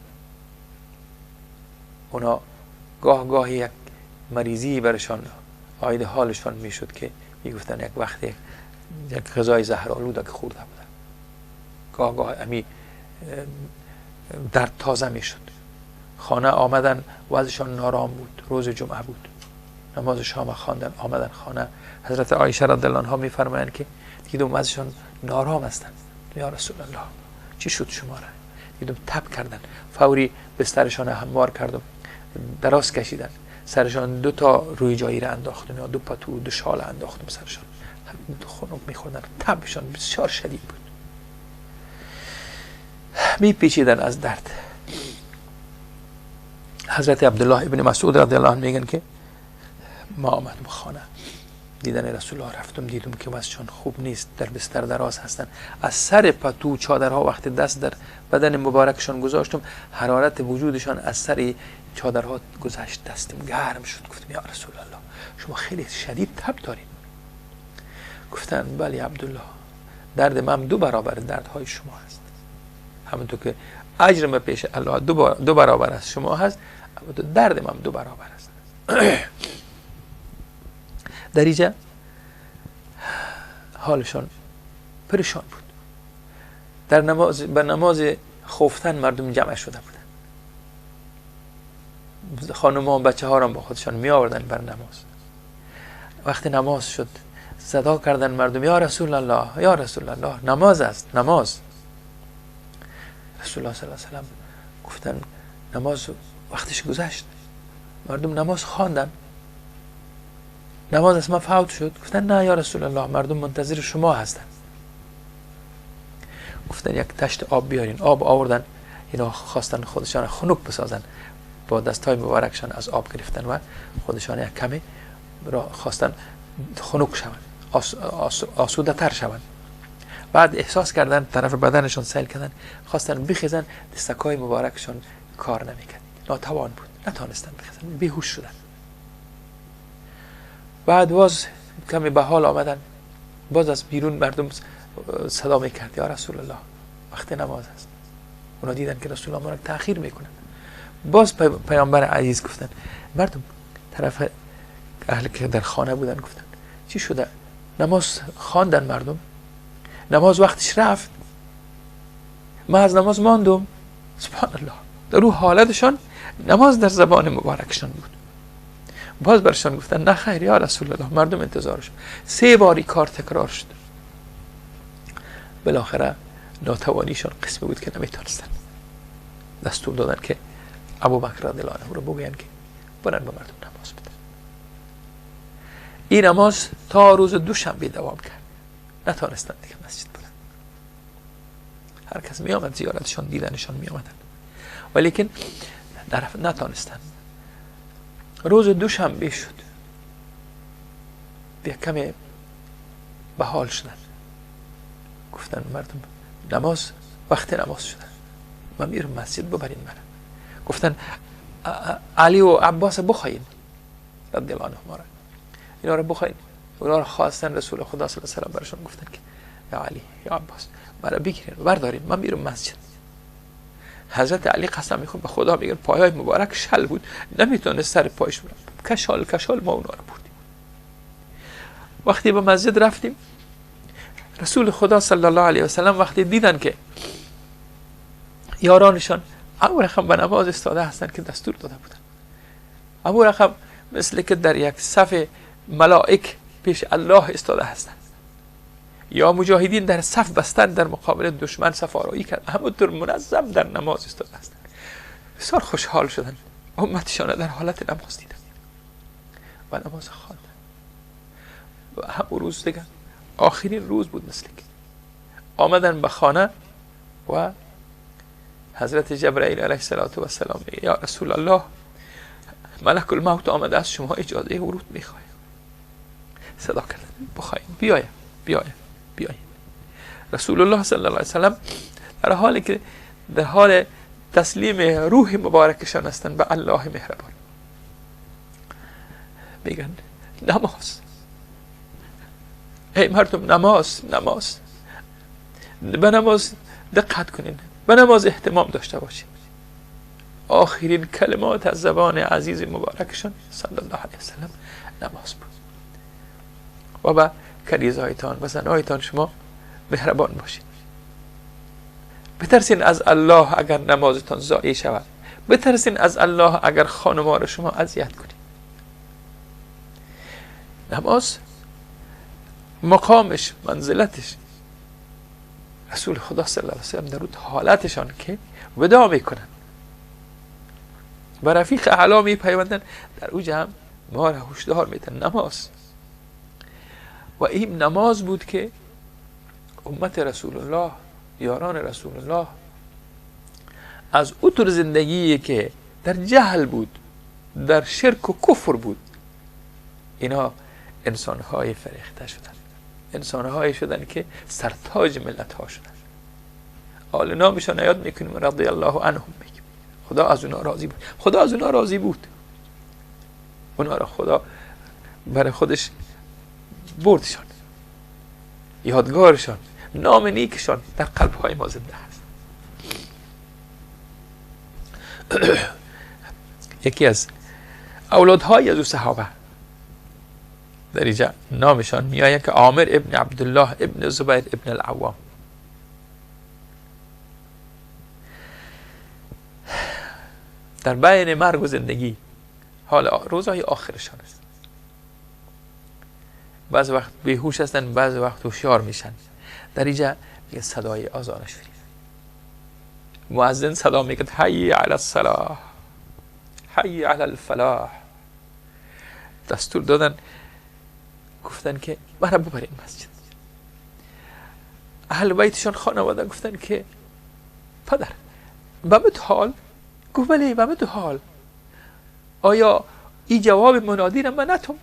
اونا گاه گاهی یک مریضی برشان عاید حالشان میشد که میگفتن یک وقت یک غذای زهرآلود که خورده بودن، گاه گاه امی درد تازه میشد. خانه آمدن وضعشان نارام بود، روز جمعه بود، نماز شام خواندن آمدن خانه. حضرت عایشه رضی الله عنها میفرمایند که دیدم وضعشان نارام هستند. یا رسول الله چی شد شما را؟ دیدم تب کردن، فوری بسترشان هموار کردم، دراز کشیدن، سرشان دو تا روی جایی را انداختم یا دو پتو دو شال انداختم سرشان، خنک میخوردن، تبشان بسیار شدید بود، میپیچیدن از درد. حضرت عبدالله ابن مسعود رضی الله عنه میگن که ما آمدم خانه دیدن رسول الله رفتم، دیدم که وضعشان خوب نیست، در بستر دراز هستن، از سر پتو چادرها وقتی دست در بدن مبارکشان گذاشتم، حرارت وجودشان از سر چادرها گذشت، دستم گرم شد. گفتم یا رسول الله شما خیلی شدید تب دارید. گفتن بله عبدالله، درد من دو برابر دردهای شما هست، همونطور که اجر من پیش الله دو برابر از شما هست، درد من دو برابر است. در اینجا حالشان پریشان بود. در نماز به نماز خفتن مردم جمع شده بودن، خانم ها بچه ها را با خودشان می آوردن بر نماز. وقتی نماز شد صدا کردن مردم یا رسول الله، یا رسول الله، نماز است، نماز. رسول الله صلی الله علیه و سلم گفتن نماز وقتش گذشت، مردم نماز خواندن، نماز از ما فوت شد. گفتن نه یا رسول الله، مردم منتظر شما هستند. گفتن یک تشت آب بیارین. آب آوردن، اینا خواستن خودشان خنک بسازن، با دستهای مبارکشان از آب گرفتن و خودشان یک کمی را خواستن خنک شوند، آسوده تر شوند. بعد احساس کردن طرف بدنشان سیل کردن، خواستن بخیزن، دستکای مبارکشان کار نمیکرد، ناتوان بود، نتانستن بخیزن، بیهوش شدن. بعد باز کمی به حال آمدن، باز از بیرون مردم صدا میکرد یا رسول الله وقت نماز است. اونا دیدن که رسول الله تأخیر میکنن. باز پیامبر عزیز گفتن مردم طرف اهل که در خانه بودن گفتن چی شده؟ نماز خواندن مردم، نماز وقتش رفت، من از نماز ماندم. سبحان الله، در او حالتشان نماز در زبان مبارکشان بود. باز برشان گفتن نه خیر یا رسول الله، مردم انتظارش. سه باری کار تکرار شد. بالاخره ناتوانیشان قسمی بود که نمیتونستن. دستور دادن که ابوبکر رضی الله عنه رو بگوین که برن به مردم نماز بدن. این نماز تا روز دوشنبه دوام کرد. نتانستن دیگه مسجد برن. هر کس می آمد زیارتشان، دیدنشان می آمدن، ولیکن نتانستن. روز دوشنبه شد، یک کمی به حال شدن. گفتن مردم نماز وقت نماز شدن، من میرم مسجد ببرین من. گفتن علی و عباس بخواین رضی الله عنهما، اینا رو بخواین. اونا رو خواستن. رسول خدا صلی الله علیه و سلم برشون گفتن که یا علی یا عباس مرا بگیرین بردارین، من میرم مسجد. حضرت علی قسم میخورد به خدا، میگن پایای مبارک شل بود، نمیتونست سر پایش برم، کشال کشال ما اونا رو بردیم. وقتی به مسجد رفتیم، رسول خدا صلی الله علیه و سلم وقتی دیدن که یارانشان ابو رقم به نماز استاده هستند که دستور داده بودن، ابو رقم مثل که در یک صف ملائک پیش الله استاده هستند، یا مجاهدین در صف بستن در مقابل دشمن صف آرایی کرد، همونطور منظم در نماز استاده هستند. بسیار خوشحال شدن، امتشان در حالت نماز دیدن و نماز خواندن. و همون روز دیگه آخرین روز بود، مثل که آمدن به خانه و حضرت جبرائیل علیه السلام میگه یا رسول الله ملک الموت آمده از شما اجازه ورود میخواه. صدا کردن بخواین بیایم بیایم بیایم. رسول الله صلی الله علیه وسلم در حالی که در حال تسلیم روح مبارکشان هستند به الله مهربان، میگن نماز. ای مردم نماز، نماز، به نماز دقت کنین، به نماز اهتمام داشته باشین. آخرین کلمات از زبان عزیز مبارکشان صلی الله علیه وسلم نماز بود. و به کریزهایتان و زنهایتان شما مهربان باشین. بترسین از الله اگر نمازتان ضایع شود. بترسین از الله اگر خانم‌ها رو شما اذیت کنید. نماز مقامش، منزلتش، رسول خدا صلی الله علیه وسلم در اون حالتشان که ودا میکنن و رفیق اعلی میپیوندن، در او جمع ما را هشدار میتن نماز. و این نماز بود که امت رسول الله، یاران رسول الله، از اوتر زندگی که در جهل بود، در شرک و کفر بود، اینا انسانهای فریخته شدن، انسانهای شدن که سرتاج ملت ها شدن. آل نامشان یاد میکنیم، رضی الله عنهم میگیم، خدا از اونا راضی بود. خدا از اونا راضی بود، اونا را خدا برای خودش بردشان، یادگارشان، نام نیکشان در قلب های ما زنده هست. یکی از اولادهای از او صحابه در اینجا نامشان میآید که عامر ابن عبدالله ابن زبیر ابن العوام. در بین مرگ و زندگی، حال روزهای آخرشان است. بعض وقت بیهوش هستن، بعض وقت هوشیار میشن. در اینجا میگه صدای آذان شریف، مؤذن صدا میگه حی علی الصلاح، حی علی الفلاح. دستور دادن، گفتن که مرا ببرین مسجد. اهل بیتشان، خانواده گفتن که پدر به حال؟ گفت بله به حال. آیا این جواب منادی را من نتم؟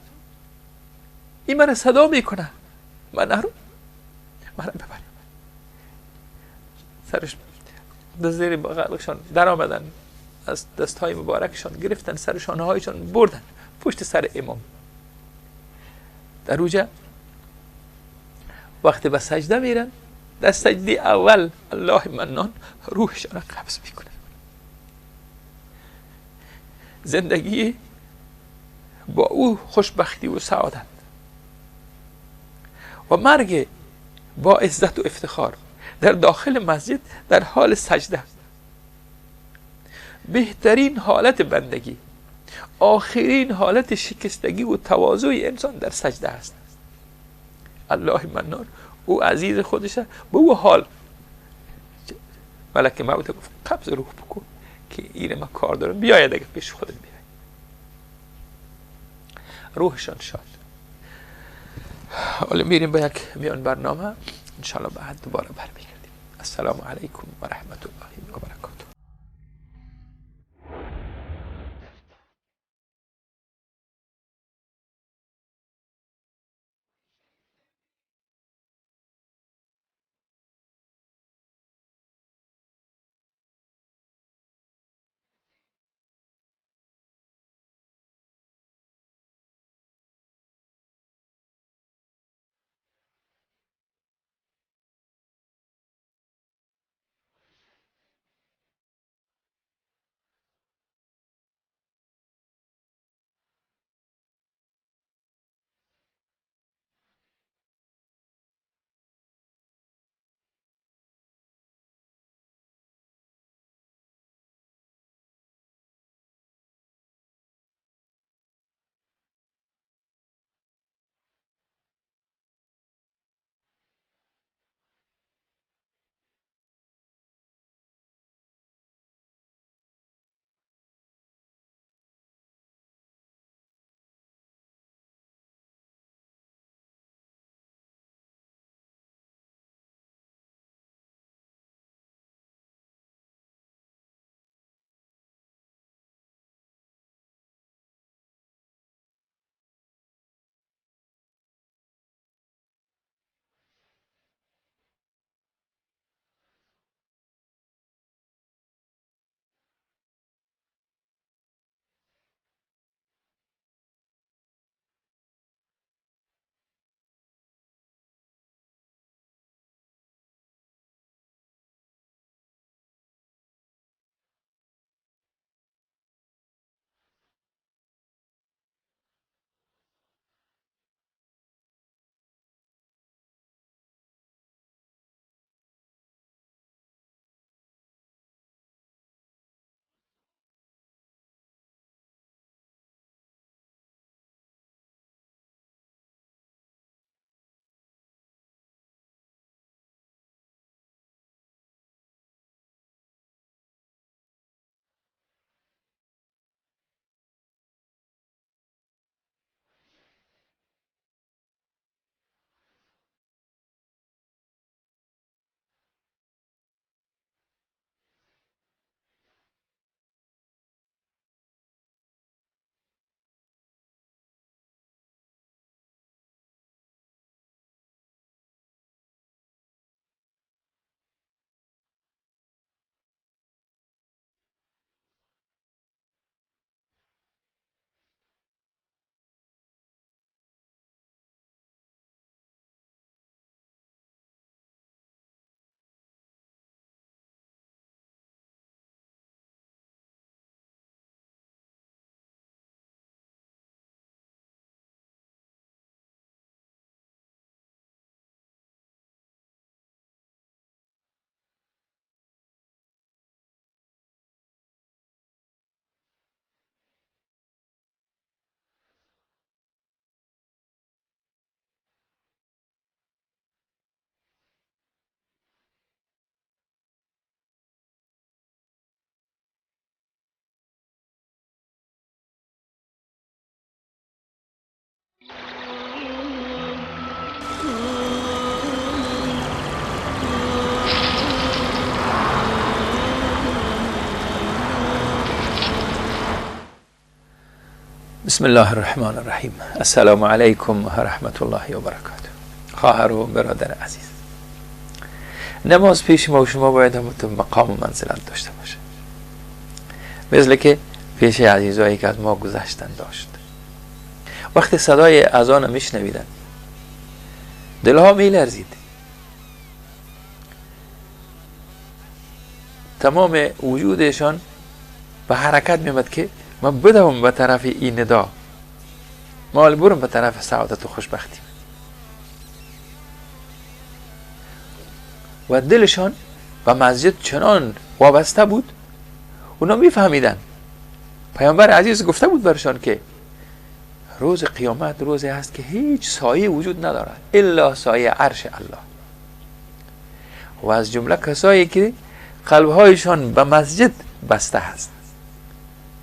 این من صدا میکنه، من نرو، من ببریم. سرش در زیر بغلشان در آمدن، از دستهای مبارکشان گرفتن، سرشانه هایشان بردن پشت سر امام. در اوجه وقتی به سجده میرن، در سجده اول الله منان روحشان را قبض میکنه. زندگی با او خوشبختی و سعادت و مرگ با عزت و افتخار در داخل مسجد در حال سجده، بهترین حالت بندگی، آخرین حالت شکستگی و تواضع انسان در سجده است. الله منان او عزیز خودشه، به او حال ملک موت گفت قبض روح بکن که این ما کار دارم، بیاید اگه پیش خودت بیاید. روحشان شاد. حالا میریم به یک میان برنامه، انشالله بعد دوباره برمیگردیم. السلام علیکم و رحمت الله و برکاته. بسم الله الرحمن الرحیم. السلام علیکم و رحمت الله و برکاته. خواهر و برادر عزیز، نماز پیش ما و شما باید هم مقام و منزلت داشته باشه، مثل که پیش عزیزایی که از ما گذشتن داشت. وقتی صدای اذان میشنویدن دلها میلرزید، تمام وجودشان به حرکت میمد که من بدوم به طرف این ندا، ما برم به طرف سعادت و خوشبختی. و دلشان به مسجد چنان وابسته بود، اونا میفهمیدن. پیامبر عزیز گفته بود برشان که روز قیامت روزی هست که هیچ سایه وجود ندارد الا سایه عرش الله. و از جمله کسایی که قلبهایشان به مسجد بسته هست،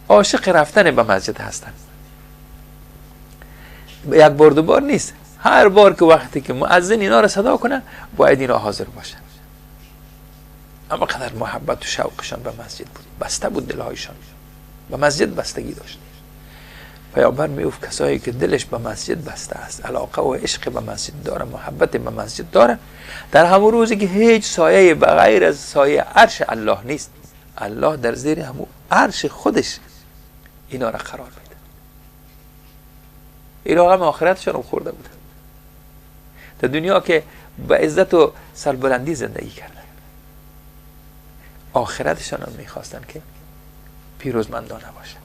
عاشق رفتن به مسجد هستند. یک بار دو بار نیست، هر بار که وقتی که مؤذن اینا را صدا کنه باید اینا حاضر باشن. اما قدر محبت و شوقشان به مسجد بود، بسته بود دلهایشان به مسجد، بستگی داشت. پیامبر میگفت کسایی که دلش به مسجد بسته است، علاقه و عشق به مسجد داره، محبت به مسجد داره، در همون روزی که هیچ سایه به غیر از سایه عرش الله نیست، الله در زیر همون عرش خودش اینا را قرار میده. اینا هم آخرتشان رو خورده بودن، در دنیا که به عزت و سربلندی زندگی کردن، آخرتشان هم میخواستن که پیروزمندانه باشن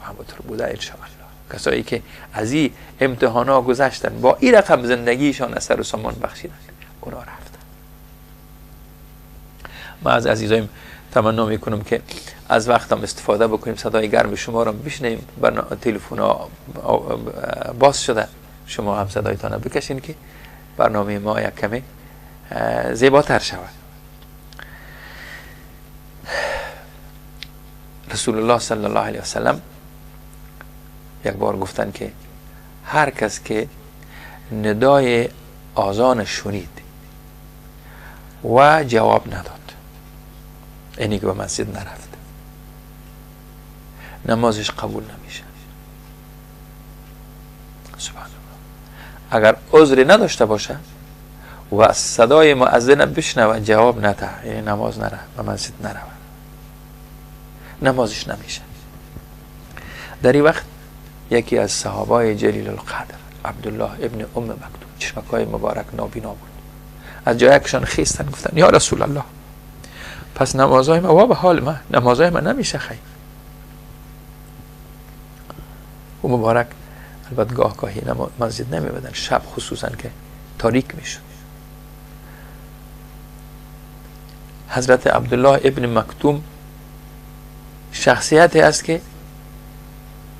و همونطور بوده انشاءالله. کسایی که از این امتحانا گذشتن، با این رقم زندگیشان سر و سامان بخشیدن، اونا رفتن. من از عزیزایم تمنا میکنم که از وقتم استفاده بکنیم، صدای گرم شما رو بشنویم. تلفن ها باز شده، شما هم صدایتان بکشین که برنامه ما یک کمی زیباتر شود. رسول الله صلی الله علیه وسلم یک بار گفتن که هر کس که ندای آذان شنید و جواب نداد، اینی که به مسجد نرفت، نمازش قبول نمیشه. سبحان الله. اگر عذری نداشته باشه و صدای مؤذن بشنوه جواب نده، یعنی نماز نره، به مسجد نره، نمازش نمیشه. در این وقت یکی از صحابای جلیل القدر، عبدالله ابن ام مکتوم، چشمکای مبارک نابینا بود، از جایکشان خیستن گفتن یا رسول الله، پس نمازهای ما وا به حال من، نمازهای من نمیشه خیر. و مبارک البته گاه گاهی مسجد نمیبودن، شب خصوصا که تاریک میشد. حضرت عبدالله ابن مکتوم شخصیتی است که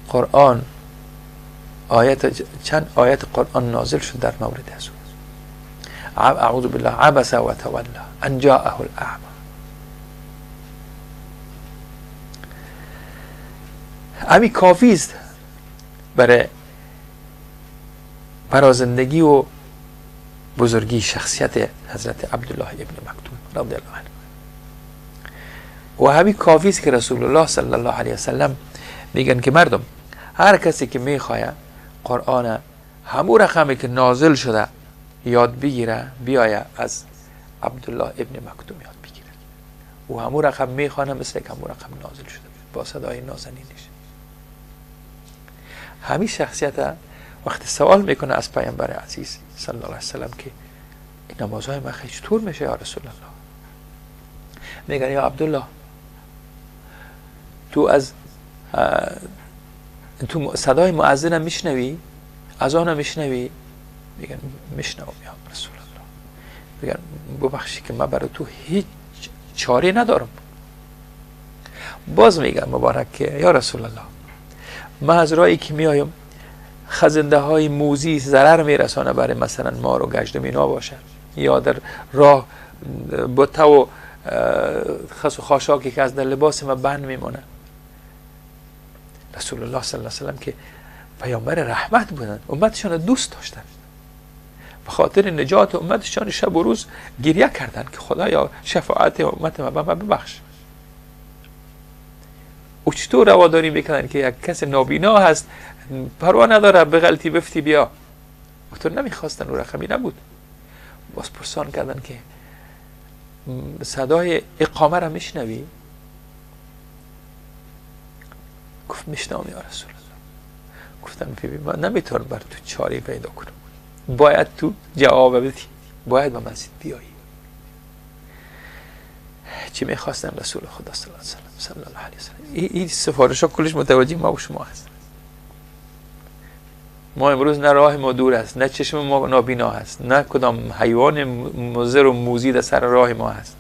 قرآن آیت، چند آیت قرآن نازل شد در مورد از او. اعوذ بالله، عبس و تولی ان جاءه الاعمى. امی کافی است برای زندگی و بزرگی شخصیت حضرت عبدالله ابن مکتوم رضی الله عنه. و همین کافی است که رسول الله صلی الله علیه وسلم میگن که مردم، هر کسی که میخواه قرآن همون رقمی که نازل شده یاد بگیره، بیایه از عبدالله ابن مکتوم یاد بگیره. و همون رقم میخوانه مثل که همون رقم نازل شده با صدای نازنینش. همین شخصیت وقتی سوال میکنه از پیامبر عزیز صلی الله علیه وسلم که این نمازهای من خیلی چطور میشه یا رسول الله، میگن یا عبدالله، تو از تو صدای مؤذن میشنوی، اذان میشنوی؟ میگن میشنوم یا رسول الله. میگن ببخشی که من برای تو هیچ چاره ندارم. باز میگن مبارک که یا رسول الله، من از راهی که میایم خزنده های موزی ضرر میرسانه برای مثلا ما رو گشتم اینا باشه، یا در راه بوته و خس و خاشاکی که از در لباس ما بند میمونه. رسول الله صلی الله علیه وسلم که پیامبر رحمت بودن، امتشان دوست داشتن، به خاطر نجات امتشان شب و روز گریه کردن که خدایا شفاعت امت ما به ما ببخش. او چطور رواداری میکنن که یک کس نابینا هست، پروا نداره به غلطی بفتی بیا. تو نمیخواستن، او رقمی نبود. باز پرسان کردن که صدای اقامه را میشنوی؟ گفت میشنوم یا رسول الله. گفتن ببین من نمیتونم بر تو چاره پیدا کنم، باید تو جواب بدی، باید به مسجد بیایی. چی میخواستن رسول خدا صلی الله علیه و سلم؟ این سفارش ها کلش متوجه ما و شما هست. ما امروز نه راه ما دور است، نه چشم ما نابینا هست، نه کدام حیوان مضر و موذی در سر راه ما هست.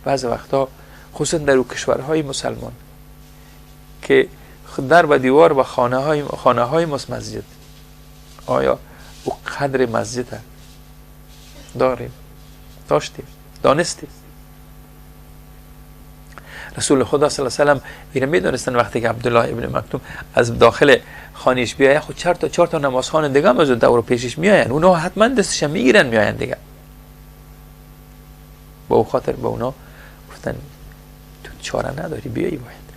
بعض وقتا خصوصا در کشورهای مسلمان که در و دیوار و خانه های مسجد، آیا او قدر مسجد داریم، داشتیم، دانستیم؟ رسول خدا صلی الله علیه و سلم اینو میدونستن وقتی که عبدالله ابن مکتوم از داخل خانهش بیاید، خود چهار تا نمازخوان دیگه هم از دور پیشش میاین، اونا حتما دستش میگیرن میاین دیگه. با او خاطر با اونا گفتن تو چاره نداری، بیایی باید.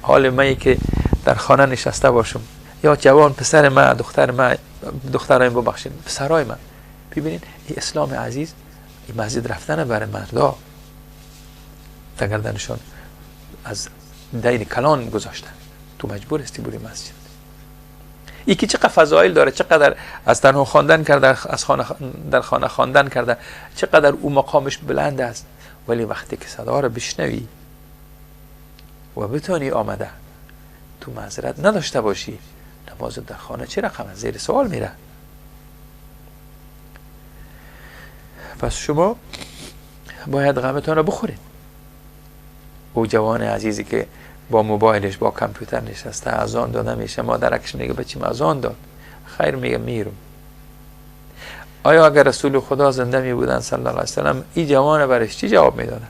حال من که در خانه نشسته باشم، یا جوان پسر من، دختر من، دخترای ببخشید پسرای من، ببینید این اسلام عزیز، این مسجد رفتن برای مردا گردنشان از دین کلان گذاشتن، تو مجبور هستی بری مسجد. یکی چقدر فضایل داره، چقدر از تنها خواندن کرده، از خانه در خانه خواندن کرده، چقدر او مقامش بلند است، ولی وقتی که صدا رو بشنوی و بتونی آمده تو معذرت نداشته باشی، نماز در خانه چه رقم از زیر سوال میره. پس شما باید غمتان رو بخورید. او جوان عزیزی که با موبایلش با کامپیوتر نشسته، اذان داده میشه، مادرکش میگه بچیم اذان داد، خیر میگه میرم. آیا اگر رسول خدا زنده می بودن صلی الله علیه و سلم، این جوان برش چی جواب میدادن؟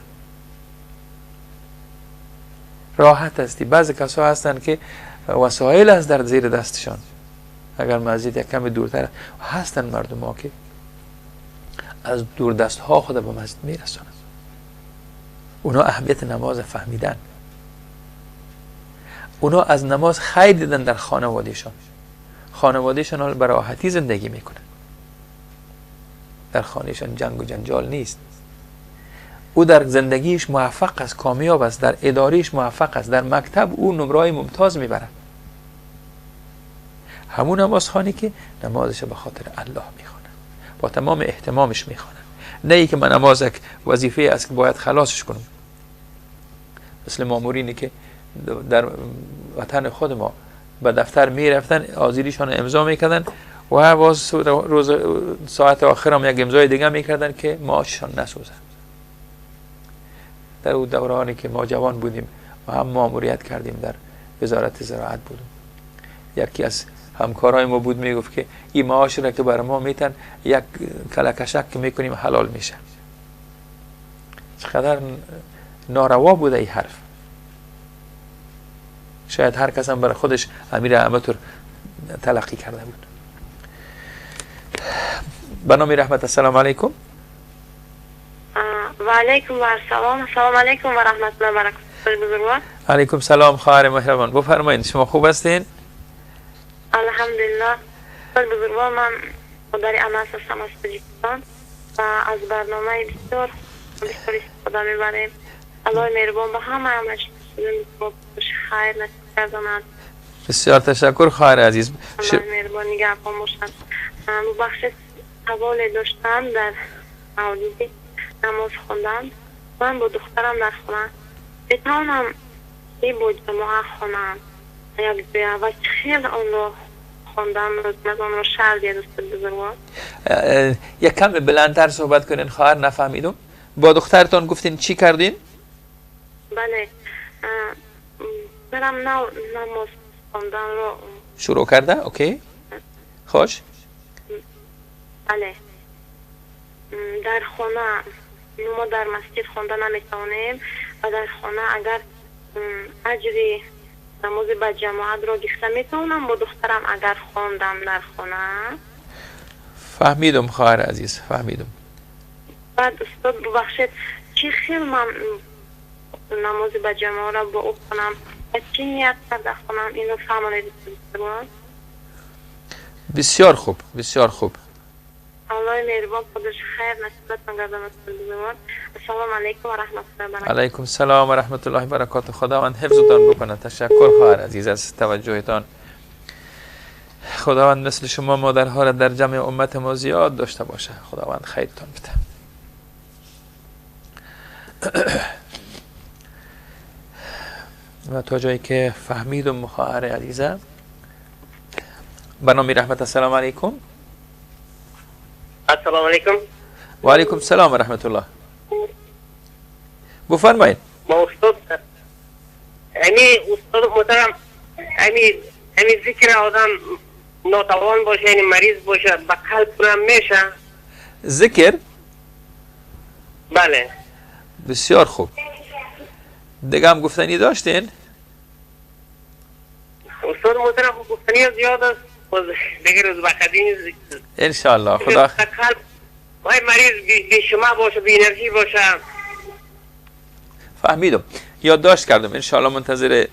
راحت هستی. بعضی کسا هستن که وسایل از در زیر دستشان، اگر مسجد یک کم دورتر هستن، مردم ها که از دور دست ها خود به مسجد میرسانند، اونا اهمیت نماز فهمیدن، اونا از نماز خیر دیدن در خانوادهشان، خانوادهشان حال به راحتی زندگی میکنن، در خانهشان جنگ و جنجال نیست، او در زندگیش موفق است، کامیاب است، در ادارهش موفق است، در مکتب او نمرای ممتاز میبرد. همون نمازخوانی که نمازش به خاطر الله میخونه، با تمام اهتمامش میخونه، نه ای که من نماز یک وظیفه است که باید خلاصش کنم، مثل مامورینی که در وطن خود ما به دفتر میرفتن، آزیریشان امضا میکردن و باز روز ساعت آخر هم یک امضای دیگه میکردن که معاششان نسوزن. در اون دورانی که ما جوان بودیم و هم ماموریت کردیم در وزارت زراعت بودیم، یکی از همکارای ما بود میگفت که این معاش را که بر ما میتن یک کلکشک که میکنیم حلال میشه. چقدر ناروا بوده این حرف. شاید هر کس هم برای خودش امیر احمد تلقی کرده بود. به نام رحمت. السلام علیکم. و علیکم و السلام. السلام علیکم و رحمت الله و برکاته. بزرگوار. علیکم سلام خواهر مهربان، بفرمایید شما خوب هستین؟ الحمدلله. بزرگوار من مادر انس هستم از تاجیکستان و از برنامه بسیار بسیار استفاده میبریم. الله مهربان به همه همش خیر نصیب گرداند. بسیار تشکر خواهر عزیز. الله مهربان نگهبان باشد. ببخشید سوال داشتم در مورد نماز خوندن. من با دخترم در خانه بتوانم با جماعه خوانم یک جای و خیلی آن رو خواندم از آن رو شرط دوست بزرگوار. یک کم بلندتر صحبت کنین خواهر، نفهمیدم. با دخترتان گفتین چی کردین؟ بله برم نماز خواندن رو شروع کرده. اوکی خوش. بله در خانه ما در مسجد خوانده نمیتوانیم و در خانه اگر اجری نماز با جماعت رو گرفته میتونم با دخترم اگر خواندم در خانه. فهمیدم خواهر عزیز، فهمیدم. بعد استاد ببخشید چی خیلی من نماز به جماعت را با او کنم و چی نیت کرده خونم، اینو فهمانید. بسیار خوب، بسیار خوب. الله مهربان خودش خیر نصیبتان گرداند. السلام علیکم و رحمت الله و برکاته. علیکم السلام و رحمت الله و برکاته. خداوند حفظتان بکنه. تشکر خواهر عزیز از توجهتان. خداوند مثل شما مادرها را در جمع امت ما زیاد داشته باشه. خداوند خیرتان بده. و تا جایی که فهمیدم خواهر عزیزم، برنامه رحمت. السلام علیکم. السلام علیکم. و علیکم السلام و رحمت الله. بفرمایید. ما استاد، یعنی استاد محترم، یعنی ذکر آدم ناتوان باشه، یعنی مریض باشه، به قلب کنم میشه ذکر؟ بله. بسیار خوب. دیگه هم گفتنی داشتین؟ استاد محترم گفتنی زیاد است، دیگه روز بخدین انشالله. خدا قلب وای مریض بی شما باشه، بی انرژی باشه. فهمیدم، یادداشت کردم، انشالله منتظر.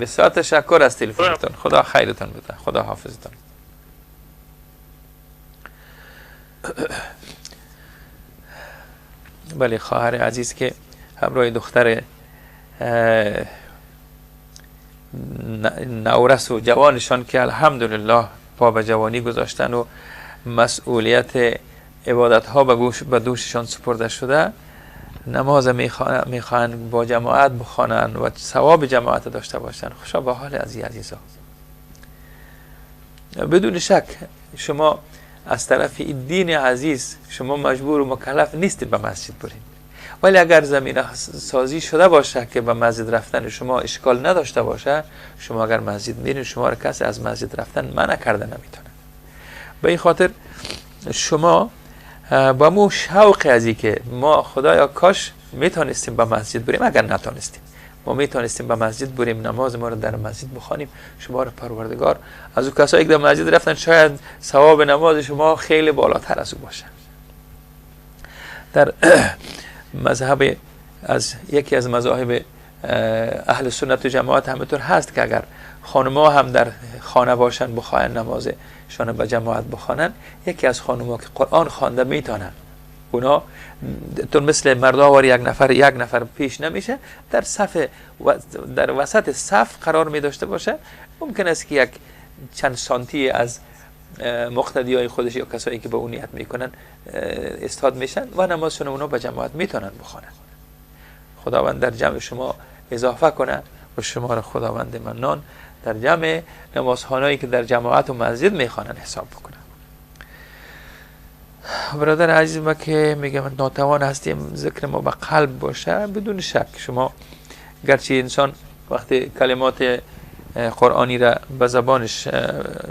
بسیار تشکر از تلفنتون. خدا خیرتان بده. خدا حافظتان. بله خواهر عزیز که همراه دختر نورس و جوانشان که الحمدلله پا به جوانی گذاشتن و مسئولیت عبادت ها به دوششان سپرده شده، نماز میخوان با جماعت بخوانن و ثواب جماعت داشته باشن. خوشا به حال از عزیزا. بدون شک شما از طرف این دین عزیز شما مجبور و مکلف نیستید به مسجد برید، ولی اگر زمینه سازی شده باشه که به مسجد رفتن شما اشکال نداشته باشه، شما اگر مسجد میرین شما را کسی از مسجد رفتن منع کرده نمیتونه. به این خاطر شما با مو شوق از که ما خدایا کاش میتونستیم به مسجد بریم، اگر نتونستیم ما میتونستیم به مسجد بریم، نماز ما رو در مسجد بخوانیم، شما رو پروردگار از او کسایی که در مسجد رفتن شاید ثواب نماز شما خیلی بالاتر از او باشه. در مذهب از یکی از مذاهب اهل سنت و جماعت همینطور هست که اگر خانم‌ها هم در خانه باشن بخواهن نمازشان به جماعت بخوانن، یکی از خانم‌ها که قرآن خوانده میتونن، اونا تو مثل مردا واری یک نفر پیش نمیشه، در صف در وسط صف قرار می داشته باشه. ممکن است که یک چند سانتی از مقتدی های خودش یا کسایی که به اون نیت میکنن استاد میشن و نمازشون اونا به جماعت میتونن بخوانن. خداوند در جمع شما اضافه کنه و شما را خداوند منان در جمع نمازخانهایی که در جماعت و مسجد میخوانن حساب بکنه. برادر عزیز ما که میگم ناتوان هستیم، ذکر ما به قلب باشه، بدون شک شما گرچه انسان وقتی کلمات قرآنی را به زبانش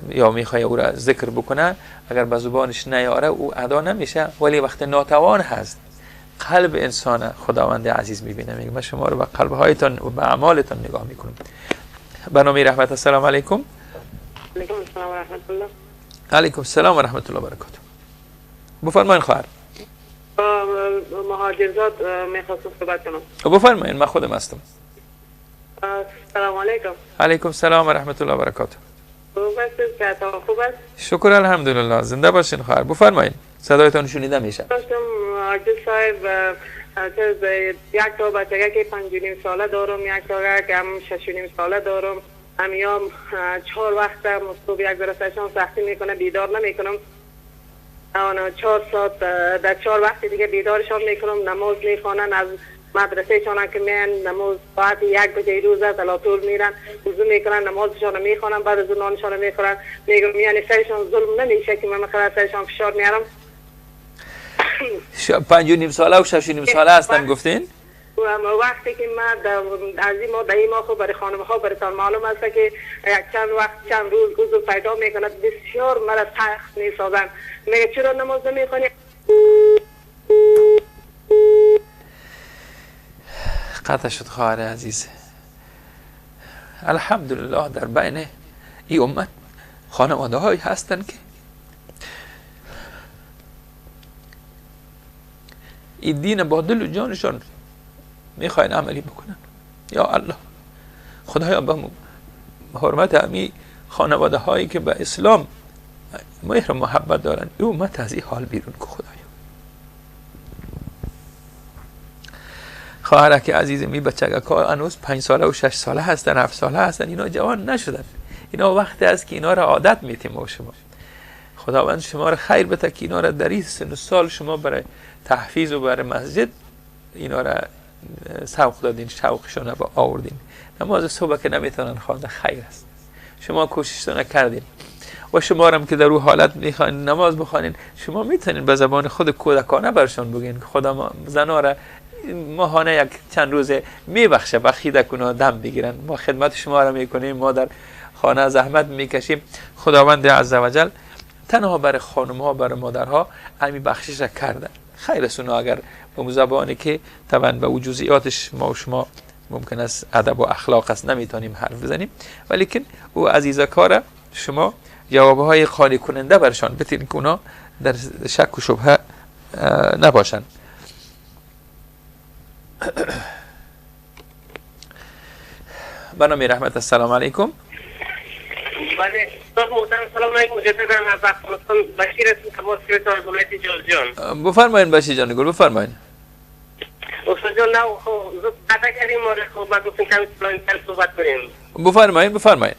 یا میخواه او را ذکر بکنه، اگر به زبانش نیاره او ادا نمیشه، ولی وقتی ناتوان هست قلب انسان خداوند عزیز میبینه، میگه من شما رو به قلب هایتان و به اعمالتان نگاه میکنم. برنامه رحمت. السلام علیکم. علیکم السلام و رحمت الله. علیکم السلام و رحمت الله و برکاته. بفرمایید خواهر. مهاجرزاد میخواستم صحبت کنم. بفرمایید، من خودم هستم. السلام علیکم. علیکم السلام و رحمت الله و برکاته. خوب است؟ شکر الحمدلله، زنده باشین خواهر. بفرمایید، صدایتان شنیده میشه. داشتم عاجز صاحب، یک تا بچه که 5.5 ساله دارم، یک تا که هم 6.5 ساله دارم، همیام 4 وقت صبح یک ذره سختی میکنه، بیدار نمیکنم. آن 4 ساعت در 4 وقت دیگه بیدارشان میکنم، نماز میخوانن، از مدرسه شان که میان نماز ساعت 1 بجه روز است طول میرن، وضو میکنن، نمازشان میخوانن، بعد از اون نانشان میخورن. میگم یعنی سرشان ظلم نمیشه که من مثلا سرشان فشار میارم. 5.5 ساله و 6.5 ساله هستن گفتین؟ وقتی که ما از این ما در این ما خب برای خانم ها برایتان معلوم است که یک چند وقت چند روز حضور پیدا میکند، بسیار مرا سخت میسازن. میگه چرا نماز نمیخوانی؟ قطع شد خواهر عزیز. الحمدلله در بین این امت خانواده هایی هستند که این دین با دل و جانشان میخواین عملی بکنن. یا الله، خدایا به حرمت همی خانواده هایی که به اسلام مهر و محبت دارن، او امت از این حال بیرون که خدایا. خواهرک عزیز می بچگک ها هنوز 5 ساله و 6 ساله هستن، 7 ساله هستن، اینا جوان نشدن، اینا وقت است که اینا را عادت میتیم و شما. خداوند شما را خیر بده که اینا را در این سن و سال شما برای تحفیظ و برای مسجد اینا را سوق دادین، شوقشان را آوردین. نماز صبح که نمیتونن خوانده خیر است، شما کوششتان کردین و شما هم که در او حالت میخواین نماز بخوانین، شما میتونین به زبان خود کودکانه برشان بگین که خدا زنا را ماهانه یک چند روز میبخشه، بخیده کنه، دم بگیرن، ما خدمت شما را میکنیم، ما در خانه زحمت میکشیم. خداوند عزوجل تنها برای خانم ها، برای مادرها همین بخشش را کرده. خیر است اونا اگر به زبانی که طبعا به جزئیاتش ما و شما ممکن است ادب و اخلاق است نمیتونیم حرف بزنیم، ولیکن او عزیزا کار شما جوابهای قانع کننده برشان بتین که اونا در شک و شبهه نباشن. برنامه رحمت، السلام علیکم. بله استاد محترم، سلام علیکم. مجددا از افغانستان بشیر هستم، تماس گرفتم از ولایت جوزجان. بفرمایین بشیر جان گل، بفرمایین. استاد جان، نه خب زود قطع کردیم ما رو، خب ما گفتیم کمی طولانی‌تر صحبت کنیم. بفرمایین بفرمایین.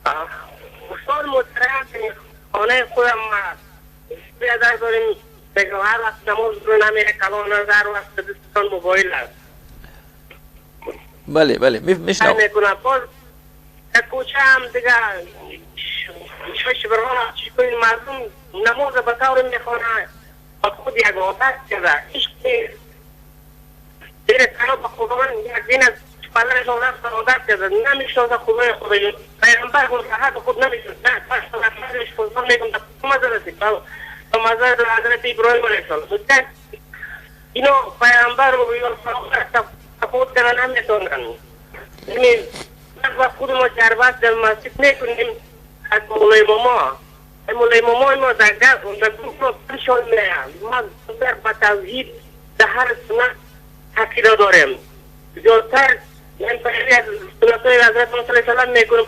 استاد محترم، خانه خودم بیادر داریم، هر وقت نماز رو نمیره کلان، هر وقت دستتان موبایل است. بله بله میشنوم. میکنم باز در کوچه هم دیگه شش بران چی کنین، مردم نماز به طور میخوانه با خود یک عادت کرده، عشق نیست. دیر تنها به خداوند یک دین از پدرش عادت کرده، نمیشناسه خدای خدای پیغمبر خود حد خود نمیشناسه. نه پس خدا میگم در مزار رسید به مزار حضرت ابراهیم علیه السلام، اینا پیغمبر و یا تفاوت کردن نمیتونن. یعنی وقت خود ما جربت در مسجد میکنیم از مولای ماما، مولای ماما ما در گروه شان میایم، ما در با توحید در هر سنت عقیده داریم، زیادتر یعنی پیروی از سنت های حضرت محمد صلی الله علیه و سلم میکنیم،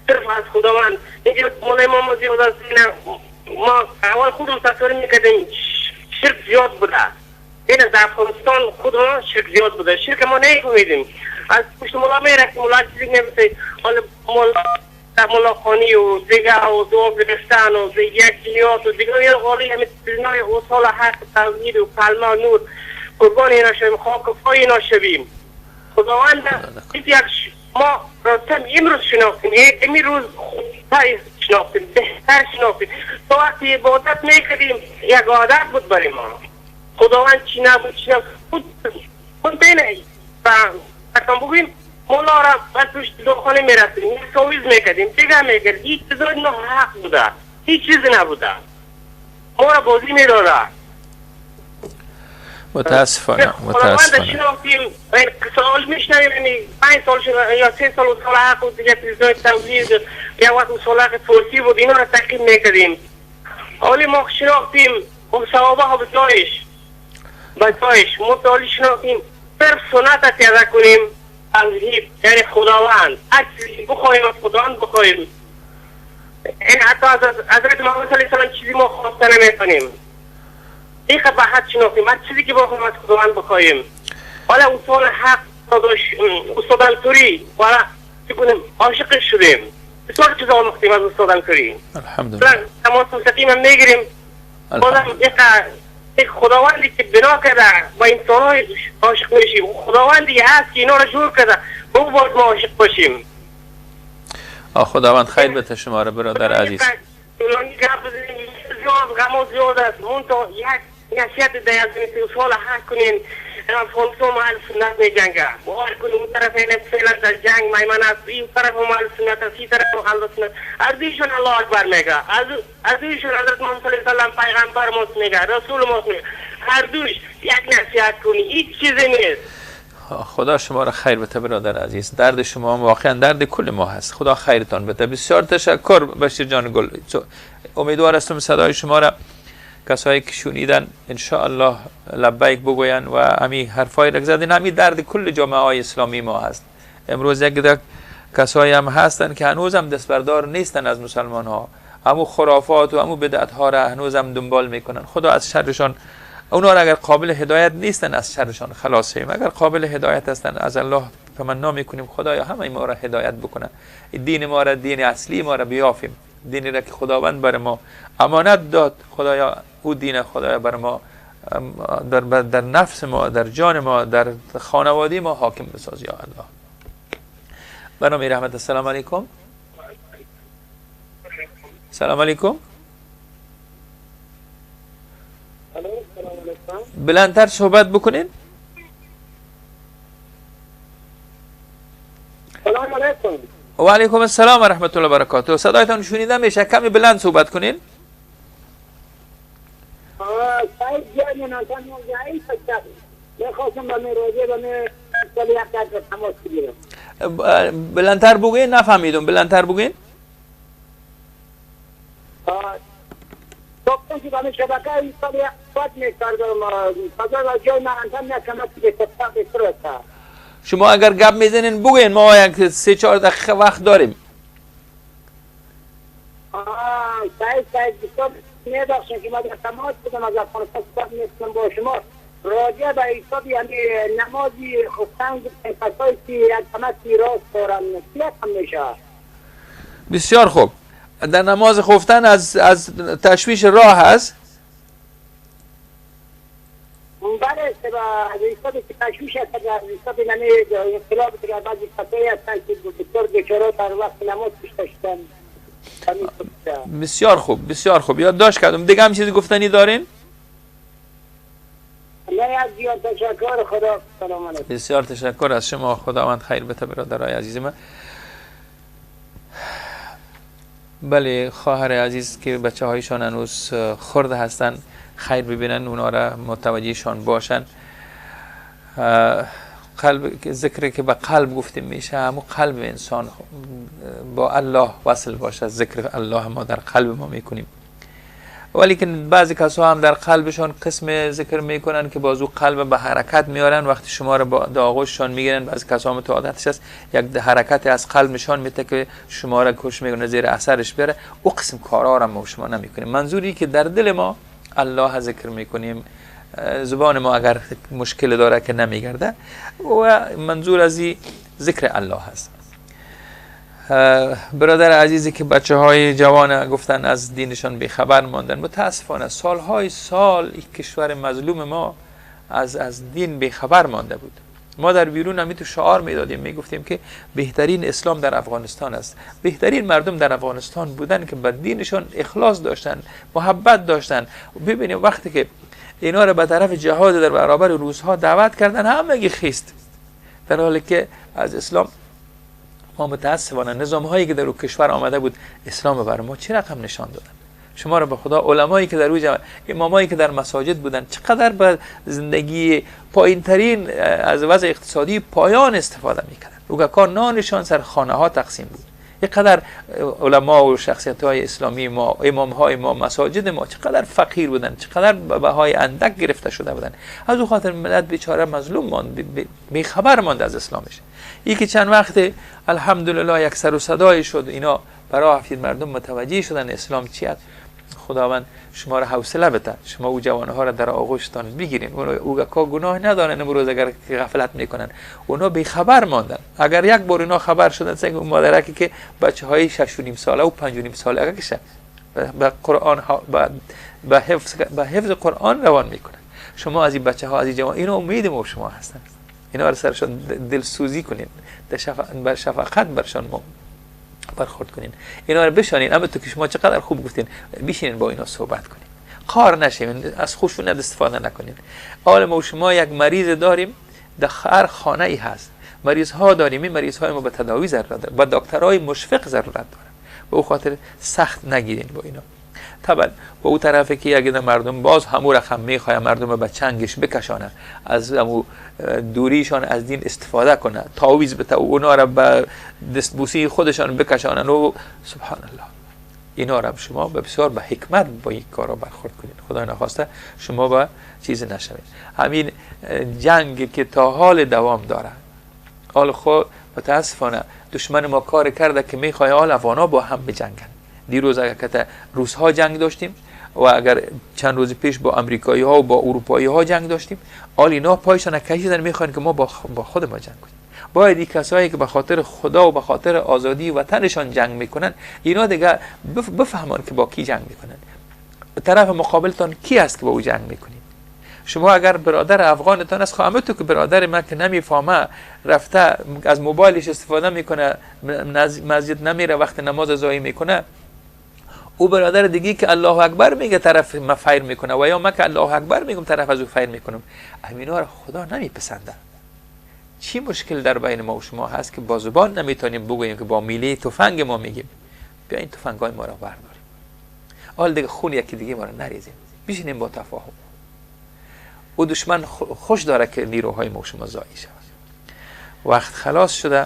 صرف از خداوند. اینجا مولای ماما زیاد از ما اول خودم تصور میکردیم شرک زیاد بوده، این از افغانستان خود ما شرک زیاد بوده، شرک ما نمیفهمیدیم، از پشت مولا میرفتیم، مولا چیزی نمی‌گفت، حالا مولا خانی و دیگه و دعا گرفتن و یک جنیات و دیگه یه غالی همین چیزای اصول حق توحید و کلمه و نور قربان اینا شویم، خاک و پای اینا شویم. خداوند یک ما راستم امروز شناختیم، امروز خوبتر شناختیم، بهتر شناختیم. تا وقتی عبادت میکردیم یک عادت بود برای ما، خداوند چی نبود چی نبود خود بینه و اصلا بگویم مولا را بس توش دخانه میرفتیم، یک ساویز میکردیم، دیگه میکردیم، هیچ چیزای نه حق بوده، هیچ چیزی نبوده، ما را بازی میداده. متاسفانه متاسفانه شناختیم، سوال میشنویم، یعنی 5 سال شد یا 3 سال اصول حق بود دیگه، تلویزیون توحید یا وقت اصول حق ترکی بود، اینا را تعقیب میکردیم. حالی ما شناختیم ثوابه ها بجایش بجایش ما حالی شناختیم صرف سنت پیاده کنیم، توحید یعنی خداوند، هر چیزی بخواهیم از خداوند بخواهیم. این حتی از حضرت محمد صلی الله علیه و سلم چیزی ما خواسته نمیتونیم، دیگه به حد شناختیم، هر چیزی که بخواهیم از خداوند بخواهیم. حالا اصول حق استاد انصاری والا چه عاشق شدیم، بسیار چیز آموختیم از استاد انصاری. الحمدلله تماس مستقیم هم میگیریم. بازم یک خداوندی که بنا کرده با انسان عاشق میشیم، خداوندی هست که اینا رو جور کرده، با او باید ما عاشق باشیم. خداوند خیر بده شما رو برادر عزیز. زیاد غم زیاد است، منتها یک نصیحت در از اصول حق کنین. افغانستان ما اهل سنت می جنگه، باور کنین اون طرف فعلا در جنگ میمن است، این طرف هم اهل سنت است، این طرف هم اهل سنت، از ایشون الله اکبر میگه، از ایشون حضرت محمد صلی الله علیه و سلم پیغمبر ماست میگه، رسول ماست میگه، هر دوش یک نصیحت کنی، هیچ چیزی نیست. خدا شما را خیر بده برادر عزیز، درد شما واقعا درد کل ما هست، خدا خیرتان بده. بسیار تشکر بشیر جان گل، امیدوار هستم صدای شما را کسایی که شنیدن انشاءالله لبیک بگوین و همی حرفای را زدن. همی درد کل جامعه های اسلامی ما هست. امروز یک کسایی هم هستن که هنوز هم دستبردار نیستن از مسلمان ها، همو خرافات و همو بدعت ها را هنوز هم دنبال میکنن. خدا از شرشان اونا را اگر قابل هدایت نیستن از شرشان خلاصیم، اگر قابل هدایت هستن از الله تمنا میکنیم خدایا همه ما را هدایت بکنه، دین ما را، دین اصلی ما را بیافیم، دینی را که خداوند بر ما امانت داد. خدایا او دین خدایا بر ما در نفس ما، در جان ما، در خانواده ما حاکم بساز یا الله. برنامه رحمت. السلام علیکم. سلام علیکم. بلندتر صحبت بکنین. سلام علیکم. و علیکم السلام و رحمت الله و برکاته. صدایتان شنیده میشه، کمی بلند صحبت کنین. بلندتر بگوین، نفهمیدم. بلندتر بگوین. شما اگر گپ میزنین بگوین، ما یک 3-4 دقیقه وقت داریم. سعید میبخشین که ما در تماس بودم از افغانستان صحبت میکنم با شما راجع به حساب، یعنی نمازی خفتن کسایی که یک تماسی راست دارن هم میشه. بسیار خوب. در نماز خفتن از تشویش راه هست؟ بله، از حساب که تشویش هست، از حساب یعنی انقلاب که بعضی کسایی هستن که بسیار بیچاره در وقت نماز کشته شدن. بسیار خوب، بسیار خوب، یادداشت کردم. دیگه هم چیزی گفتنی دارین؟ نه، از زیاد تشکر. خدا سلام علیکم. بسیار تشکر از شما، خداوند خیر بده برادرای عزیز من. بله، خواهر عزیز که بچه هایشان هنوز خرد هستن، خیر ببینن، اونا را متوجهشان باشن. قلب، ذکری که به قلب گفته میشه، همون قلب انسان با الله وصل باشه. ذکر الله ما در قلب ما میکنیم، ولیکن بعضی کسا هم در قلبشان قسم ذکر میکنن که بازو قلب به حرکت میارن. وقتی شما رو با آغوششان میگیرن، بعضی کسا هم تو عادتش است یک حرکت از قلبشان میته که شما را کش میکنه، زیر اثرش بیاره. او قسم کارا را ما شما نمیکنیم. منظوری که در دل ما الله ذکر میکنیم، زبان ما اگر مشکل داره که نمیگرده، و منظور از این ذکر الله هست. برادر عزیزی که بچه های جوان گفتن از دینشان بیخبر ماندن، متاسفانه سالهای سال این کشور مظلوم ما از دین بیخبر مانده بود. ما در بیرون همی تو شعار میدادیم، میگفتیم که بهترین اسلام در افغانستان است، بهترین مردم در افغانستان بودن که به دینشان اخلاص داشتن، محبت داشتن. ببینیم وقتی که اینا رو به طرف جهاد در برابر روس‌ها دعوت کردن، همگی خیست، در حالی که از اسلام ما متاسفانه نظام هایی که در او کشور آمده بود اسلام بر ما چه رقم نشان دادن. شما رو به خدا علمایی که در او امامایی که در مساجد بودن چقدر به زندگی پایین ترین از وضع اقتصادی پایان استفاده میکردن. او کار نانشان سر خانه ها تقسیم بود. اینقدر علما و شخصیت های اسلامی ما، امام های ما، مساجد ما چقدر فقیر بودن، چقدر بهای اندک گرفته شده بودن. از او خاطر ملت بیچاره مظلوم ماند، بیخبر ماند از اسلامش. یکی چند وقت الحمدلله یک سر و صدای شد، اینا برای هفتید مردم متوجه شدن اسلام چیه. خداوند شما را حوصله بده، شما او جوانها را در آغوشتان بگیرین. او که گناه ندارن امروز اگر غفلت میکنن، اونا بیخبر ماندن. اگر یک بار اینا خبر شدن، سنگ اون مادرکی که بچه های 6.5 ساله و 5.5 ساله کشه به قرآن به حفظ قرآن روان میکنن. شما از این بچه ها، از این جوان، اینا امید ما شما هستن. اینا را سرشان دلسوزی کنین، بر شفقت برشان برخورد کنین، اینا رو بشانین. اما تو که شما چقدر خوب گفتین، بشینین با اینا صحبت کنین، قار نشین، از خشونت استفاده نکنین. حال ما شما یک مریض داریم، در هر خانه ای هست مریض ها داریم. این مریض های ما به تداوی ضرورت داره، با دکترای مشفق ضرورت داره. به او خاطر سخت نگیرین با اینا. طبعا با او طرفی که یک مردم باز همو رقم میخواه مردم به چنگش بکشانه، از همو دوریشان از دین استفاده کنه، تعویض بده و اونا را به دستبوسی خودشان بکشانن. و سبحان الله، اینا را شما بسیار به حکمت با این کارا برخورد کنید. خدا نخواسته شما با چیز نشوید. همین جنگ که تا حال دوام داره، حال خود متاسفانه دشمن ما کار کرده که میخواه حال افغانا با هم بجنگن. دیروز اگر که روس ها جنگ داشتیم و اگر چند روز پیش با امریکایی ها و با اروپایی ها جنگ داشتیم، حال اینا پایشان کشیدن میخوان که ما با خود ما جنگ کنیم. باید این کسایی که به خاطر خدا و به خاطر آزادی وطنشان جنگ میکنن، اینا دیگه بفهمان که با کی جنگ میکنن. طرف مقابلتان کی است که با او جنگ میکنید؟ شما اگر برادر افغانتان است، خواهم تو که برادر من که نمیفهمه رفته از موبایلش استفاده میکنه، مسجد نمیره، وقت نماز ضایع میکنه، او برادر دیگه که الله اکبر میگه طرف ما فیر میکنه و یا ما که الله اکبر میگم طرف از او فیر میکنم، همینا رو خدا نمیپسنده. چی مشکل در بین ما و شما هست که با زبان نمیتونیم بگوییم که با میله تفنگ ما میگیم بیا این تفنگای ما رو برداریم، حال دیگه خون یکی دیگه ما رو نریزیم، بشینیم با تفاهم. او دشمن خوش داره که نیروهای ما و شما ضایع شود. وقت خلاص شده.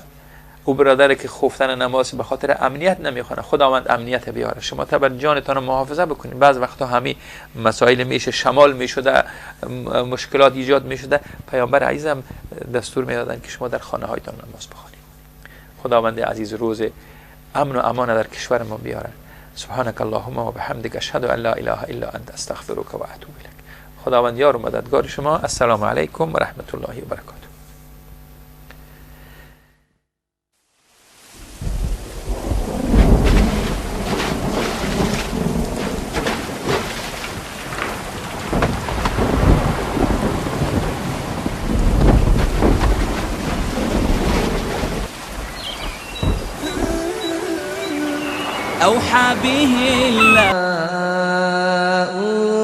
او برادر که خفتن نماز به خاطر امنیت نمیخوانه، خداوند امنیت بیاره، شما تا بر جانتان رو محافظه بکنید. بعض وقتا همین مسائل میشه، شمال میشده، مشکلات ایجاد میشده، پیامبر عزیزم دستور میدادن که شما در خانه هایتان نماز بخوانید. خداوند عزیز روز امن و امان در کشور ما بیاره. سبحانك اللهم و بحمدک اشهد ان لا اله الا انت استغفرک و اتوب الیک. خداوند یار و مددگار شما. السلام علیکم و رحمت الله و برکاته. أوحى به الله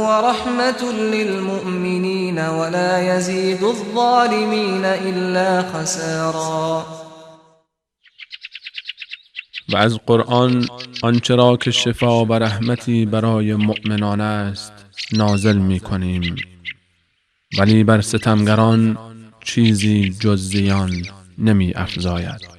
ورحمة للمؤمنين ولا يزيد الظالمين إلا خسارا. و از قرآن آنچه را که شفا و رحمتی برای مؤمنان است نازل می کنیم، ولی بر ستمگران چیزی جز زیان نمی افزاید.